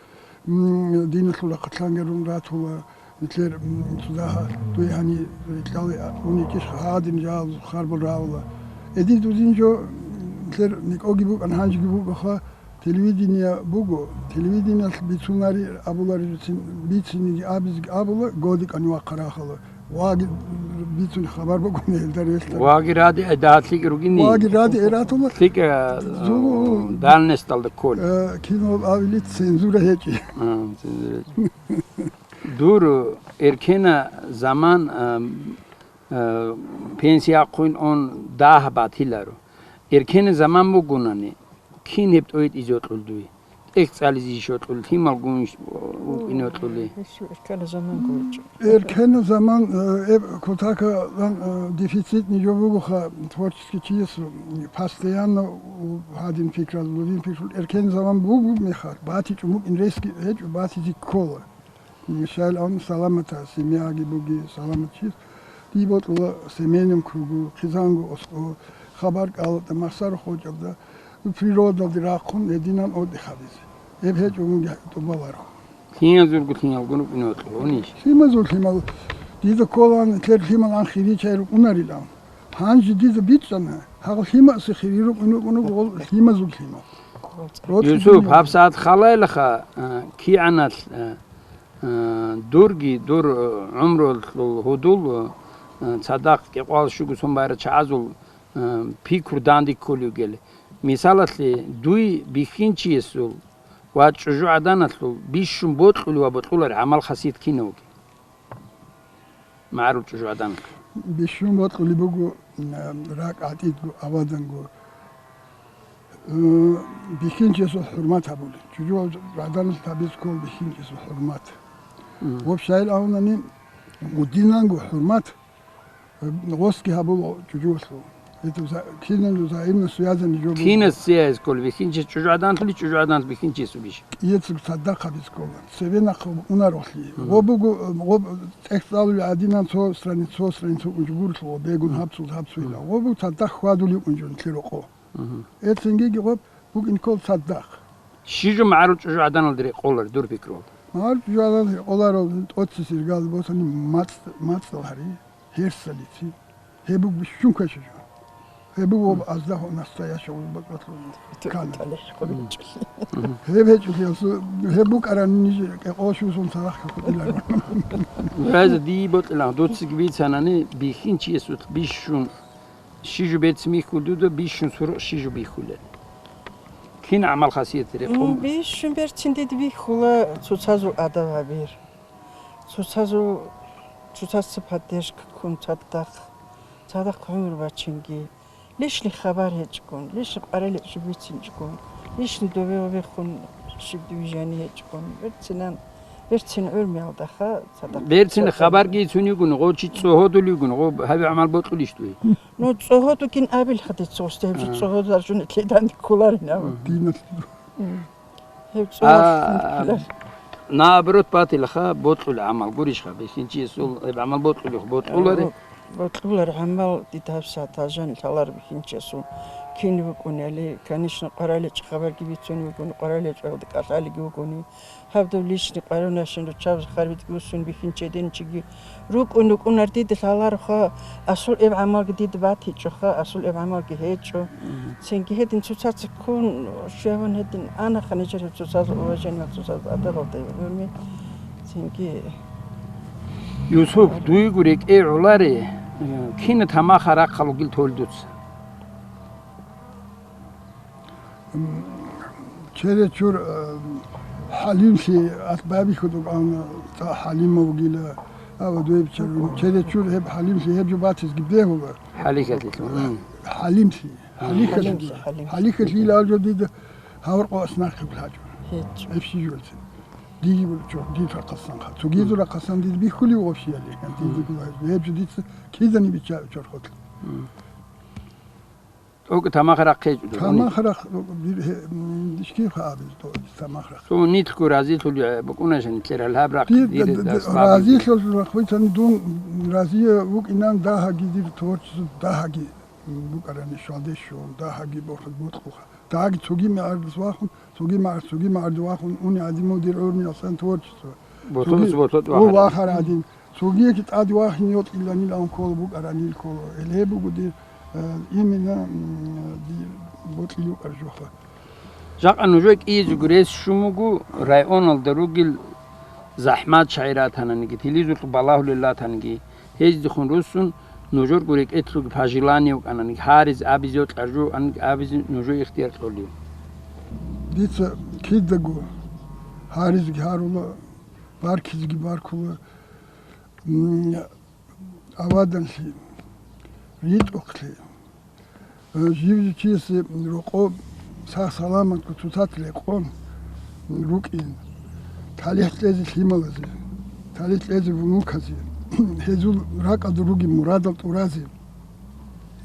м, диналъул рахъалъанги рун ратула. Нилъер, м, цо дагьа дуе гьани рикьалде уничӀищха гьадин жал харбал равла. Эдил дузин жо, м, нилъер никӀоги букӀан, гьанжеги бугоха, телевидение буго. Телевидениялъ бицунари абуларижуцин, бициниги абизги абула, годикӀан вахъа рахала. Ваги, Бицун хабар бугони гьелда релълъараб. Ваги ради, э, дагьа лъикӀ ругини? Ваги ради, э, ратула. ЛъикӀ, э, Зу- дальносталда кколеб. Э, кино авилит цензура гьечӀи. А, цензура гьечӀи. Дур эркена заман, э, э, пенсия ахъун он дагьа батиларо. Эркена заман бугунани, кин гьеб тӀойтӀизе йокьул дуй? ТӀехь цӀализе йищ йокьул, лъимал гун иш-, вукӀине йокьули? Гьесул эркена заман гурчӀо. Эркена заман, э, эб-, кутакалан, э, дефицитный жо бугоха творческий чиясул, постоянно у-, гьадин пикрал, лугьин пикрул. Эркена заман бугу мехалъ, батичӀун букӀин ресги гьечӀо, батизе ккола. Мешал ан саламата, семьяги буги, саламат чис. Ди бокьула семейном кругу, хъизанго оско, хабар кӀалатӀа, махсар хочалда, природалде рахъун гьединан отдых гьабизе. Гьеб гьечӀо муги тӀубаларо. Лъимазулго лъимал гун рукӀине вокьулунищ? Лъимазул лъимал. Дида кколан, тер лъимал ан хири чай рукӀунарилан. Гьанже дида бичӀчӀана, гьагъ лъимаси хири рукӀун рукӀун руго гъол лъимазул лъимал. РоцӀи Юсуп, дуниялалда. ГьабсагӀат халайлаха, а, кигӀаналъ, а, Э, дурги, дур, э, гӀумрулъул гьудул, э, цадахъ кӀикъоялда щуго сон байрал чагӀазул, э, пикру данде кколев гел. Мисалалъе, дуй бихьинчиясул ва чӀужугӀаданалъул бищун бокьулев ва бокьуларев гӀамал-хасият кинавги? МагӀарул чӀужугӀадан. Бищун бокьулеб буго, м, ракӀ гӀатӀидго, аваданго. Э, бихьинчиясул хӀурмат гьабулеб. ЧӀужугӀаданалъ гьабизе ккола бихьинчиясул хӀурмат. Мгм. Вообще-гьал абунани, гьудинанго хӀурмат, э, гъосги гьабула чӀужуялъул. Это вза-, киназул взаимно связанный жо буго. Кинас связь ккола бихьинчияс чӀужугӀаданалъул, чӀужугӀаданалъ бихьинчиясул бищ? КӀиязул цадахъ гьабизе ккола. Цеве нахъ унарухълъи. Мгм. Гъо буго, гъо тӀехь цӀалулел гӀадинан цо страница, цо страница унчӀо гурлъула, бегун гьабцул, гьабцуйла. Мгм. Гъо буго цадахъ хьвадулев унчӀо нилъер рокъо. Мгм. Эцинги гъоб букӀин ккол цадахъ. Щи жо магӀарул чӀужугӀаданалда рекъолар дур пикруялда? МагӀарул чӀужугӀаданалда рекъоларал тӀоцис иргал босани мацӀ-, мацӀал гьари, гьерсалици. Гьеб буго бищун квешаб жо. Гьеб буго Мгм. Аздагьу настоящего батлу Ту-, кана. талихӀ Мгм. гъурчӀулъи. Мгм. Гьеб гьечӀолъи асу-, гьеб букӀарани ниж кӀекъошусон цадахъ хӀукъуларо. Гьаза дие бокьилан, дуцаги бицанани, бихьинчиясулъ бищун Щи жо берцин бихьул дуда, бищун сурукъ щи жо бихьулел? Кин гӀамал-хасият рекъон? М, бищун берцин дида бихьула цоцазул адаб гьабир. Цоцазул, цоцаца поддержка ккун цадахъ, цадахъ гӀумру бачинги. Лишний хабар гьечӀгун, лишний къварилеб жо бицинчӀгун, лишний дове-, довехун щиб движение гьечӀгун. Берцинан, берцин гӀурмиялдаха цадахъ. Берцин цадахъ. Хабарги цун йигун, гъо чи цӀогьодул йигун, гъо гьаб гӀамал бокьулищ дуе? Ну, цӀогьодугин абилха дица гъосда, гьеб жо А. цӀогьодар жуни лъидан кколарин абун. Дина. М. Гьеб А, цӀогьорлъун кколар. Наоборот, батилаха, бокьул гӀамал гурищха, бихьинчиясул гьеб гӀамал бокьулев, бокьуларе? Бо-, бокьулар гӀамал дида гьабсагӀат гьалжан лъалар бихьинчиясул кин букӀунали, конечно, къвараличӀ хабарги бицун вугони, къвараличӀ гьалда кӀалъалиги вугони, Гьаб дов личный къваригӀунашин руччабазе харбитӀги уссун бихьинчи гьединчиги рукӀун рукӀунар дида лъалароха, асул эб гӀамалги дида батичӀоха, асул эб гӀамалги гьечӀо. Мгм. Цинги гьедин цоцаца ккун, щвеван гьедин анаха нижер гьеб цоцазул уважениеялъ, цоцазул адабалда гӀурми. Цинги Юсуп, дуйгу рекӀее гӀоларе, э, кина тамаха рахъал вугил тол дуца? М, черечур, э, хӀалимлъи, ат бабихьудукъан, цӀа хӀалимав вугила, ава дуеб черун. Черечур гьеб хӀалимлъи гьеб жо батизги бегьула. ХӀалихьалъилъун. М. ХӀалимлъи. М. ХӀалихьалъи. ХӀалимлъи, хӀалимлъи. ХӀалихьалъи ил алжо дида гьавар къо аснахъе лъачӀун. ГьечӀо. Гьеб щи жолцин. Диги чорх, диги рахъасан ха. Цогидул М. рахъасан дида бихьулев вообще яли. Дида М. гула гьеб жо дица кидани бича чорхолъ. М. ТӀокӀ тамах рахъе гьечӀо, Цамах рахъ, бир-, гье-, м, ишкир хабиз, то, цамах рахъ. Цо нилъго разилъул букӀунашани, нилъер гьалаб рахъ, Дир, дир д-, д-, дас бабизе. Разилъул рахъ витани дун, разие вукӀинан дагьаги дир творчество, дагьаги, м, букӀарани шалдеш щун, дагьаги борхад ботлъуха. Дагьаги цоги мегӀардас вахун, цоги мегӀар-, цоги мегӀарда вахун, уни гӀадимав дир гӀурми асан творчество. Ботолас Цоги, ботот о, вахаран. Вахар гӀадин. Цогиги тӀаде вахине йотӀиланилан ккола букӀаранил ккола. Гьеле буго дир, э, именно, м, дир бокьи юкъар жоха. Жакъа нужер кӀиезего рес щун буго, районалда ругел захӀмат шагӀир ратананиги, телевизорлъ балагьулел ратаниги, гьездехун руссун, Нужерго рекӀелъулги пожелание вукӀана, гьариз абизе йокьаржу, абизе нужее ихтияр кьолев. Дица кидаго гьаризги гьарула, баркизги баркула, м, аваданлъи, ритӀухълъи. Э, жив-жив чиясе рокъо сах-саламатго цоцазда рекъон рукӀин, талихӀ кьезе лъималазе, талихӀ кьезе внуказе, гьезул ракӀалда ругеб мурадал тӀуразе.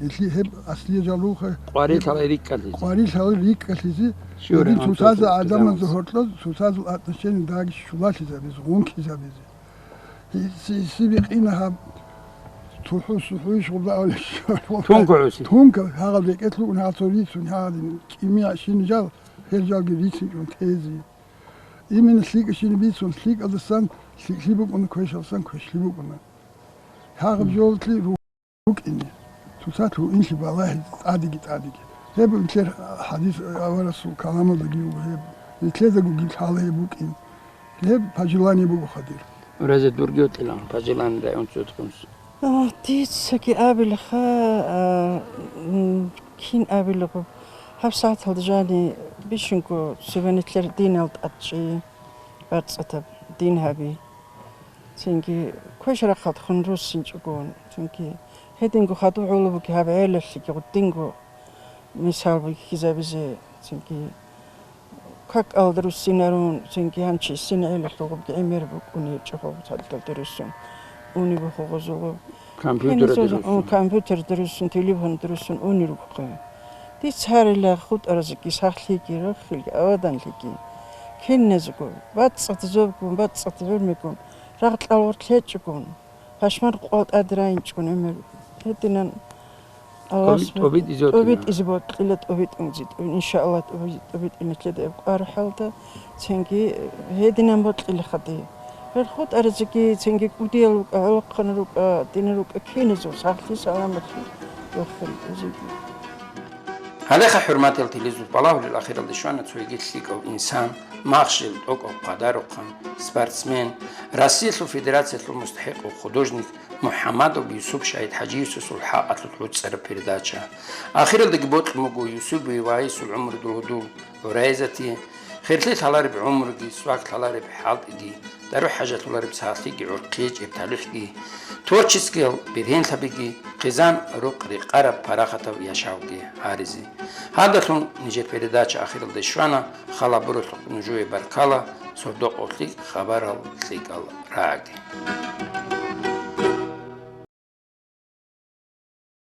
Гьелъи гьеб аслие жалуха, къварилъала рикӀкӀалъизе. Къварилъала рикӀкӀалъизе, щура гьедин цоцазда гьанже гӀадамазда цоцазда гьоркьоб цоцазул отношение дагьаб щулалъизабизе, гъункизабизе. Гьесие бикъина гьаб туху-сухуйищ гъуба авлищ. Тунка гӀуси. Тунка, гьагъал рекӀелъ ругун гьал цо рицун, гьагъадин кӀимиящин жал, гьел жалги рицинчӀун тезе. Именно лъикӀащин бицун, лъикӀалдасан лъикӀлъи букӀуна, квешалдасан квешлъи букӀуна. Гьагъаб жоллъи ру-, рукӀине. Цоцалъ гьуинлъи балагьи тӀадеги-тӀадеги. Гьеб нилъер хӀадис аварасул каламалдаги вуго гьеб. Нилъедаго гиб лъала гьеб букӀин. Гьеб пожелание буго хадир. Уразе дурги отилан, пожелание район цӀутӀкӀунс. А, дицаги абилаха, а, м, кин абилаб, гьаб сагӀаталда жани бищунго цебе нилъер динал тӀадчӀи, бацӀцӀадаб дин гьаби. Цинги квеш рахъалдехун руссинчӀого, цинги гьединго хадур гӀоло буги гьаб гӀелалъеги гъуддинго мисал бихьизабизе, цинги какалда руссинарун, цинги гьанчи синегӀелалъул гъубги гӀемер букӀунеб чӀахъо цадалде руссун, унеб буго гъозулаб. Компьютералда руссун. Компьютералда руссун, телефоналда руссун унел руго. Дица гьарила хутӀаразеги, сахлъиги, рохелги, аваданлъиги, киназего, бацӀцӀад зобгун, бацӀцӀад гӀурмигун, рагъ-кьал гъорлъ гьечӀогун, пашман къвал тӀад райинчӀун гӀемер гьединан. Аллагьас тӀоби-, тӀобитӀизе бокьила. ТӀобитӀизе бокьила, тӀобитӀунзе, тӀоби-, иншааллагь, тӀоби-, тӀобитӀиналъеда гьеб кӀвар хӀалда, цинги гьединан бокьилаха дие. Гьел хутӀаразеги, цинги кӀудиял рукӀа, гӀолохъанал рукӀа, динал рукӀа, киназул сахлъи-саламалъи рохел узеги. Гьалеха, хӀурматиял телезул, балагьулел ахиралде щвана цоги лъикӀав инсан, махщел тӀокӀав къадарухъан, спортсмен, Россиялъул Федерациялъул мустахӀикъав художник МухӀамадов Юсуп ШагьидхӀажиевасул хӀакъалъулъ гӀуцӀараб передача. Ахиралдаги бокьун буго Юсупове вагьисул гӀумрудул гьудул, гӀурайзати, херлъи лъалареб гӀумруги, свак лъалареб хӀалтӀиги, дару-хӀажалъулареб сахлъиги, гӀурхъи гьечӀеб талихӀги, творческиял бергьенлъабиги, хъизан-рукъ рекъараб парахатав яшавги гьаризе. Гьадалъун нижер передача ахиралде щвана, халабуралъухъ нужее баркала, сордо-къо лъикӀ хабарал, лъикӀал рагӀаги.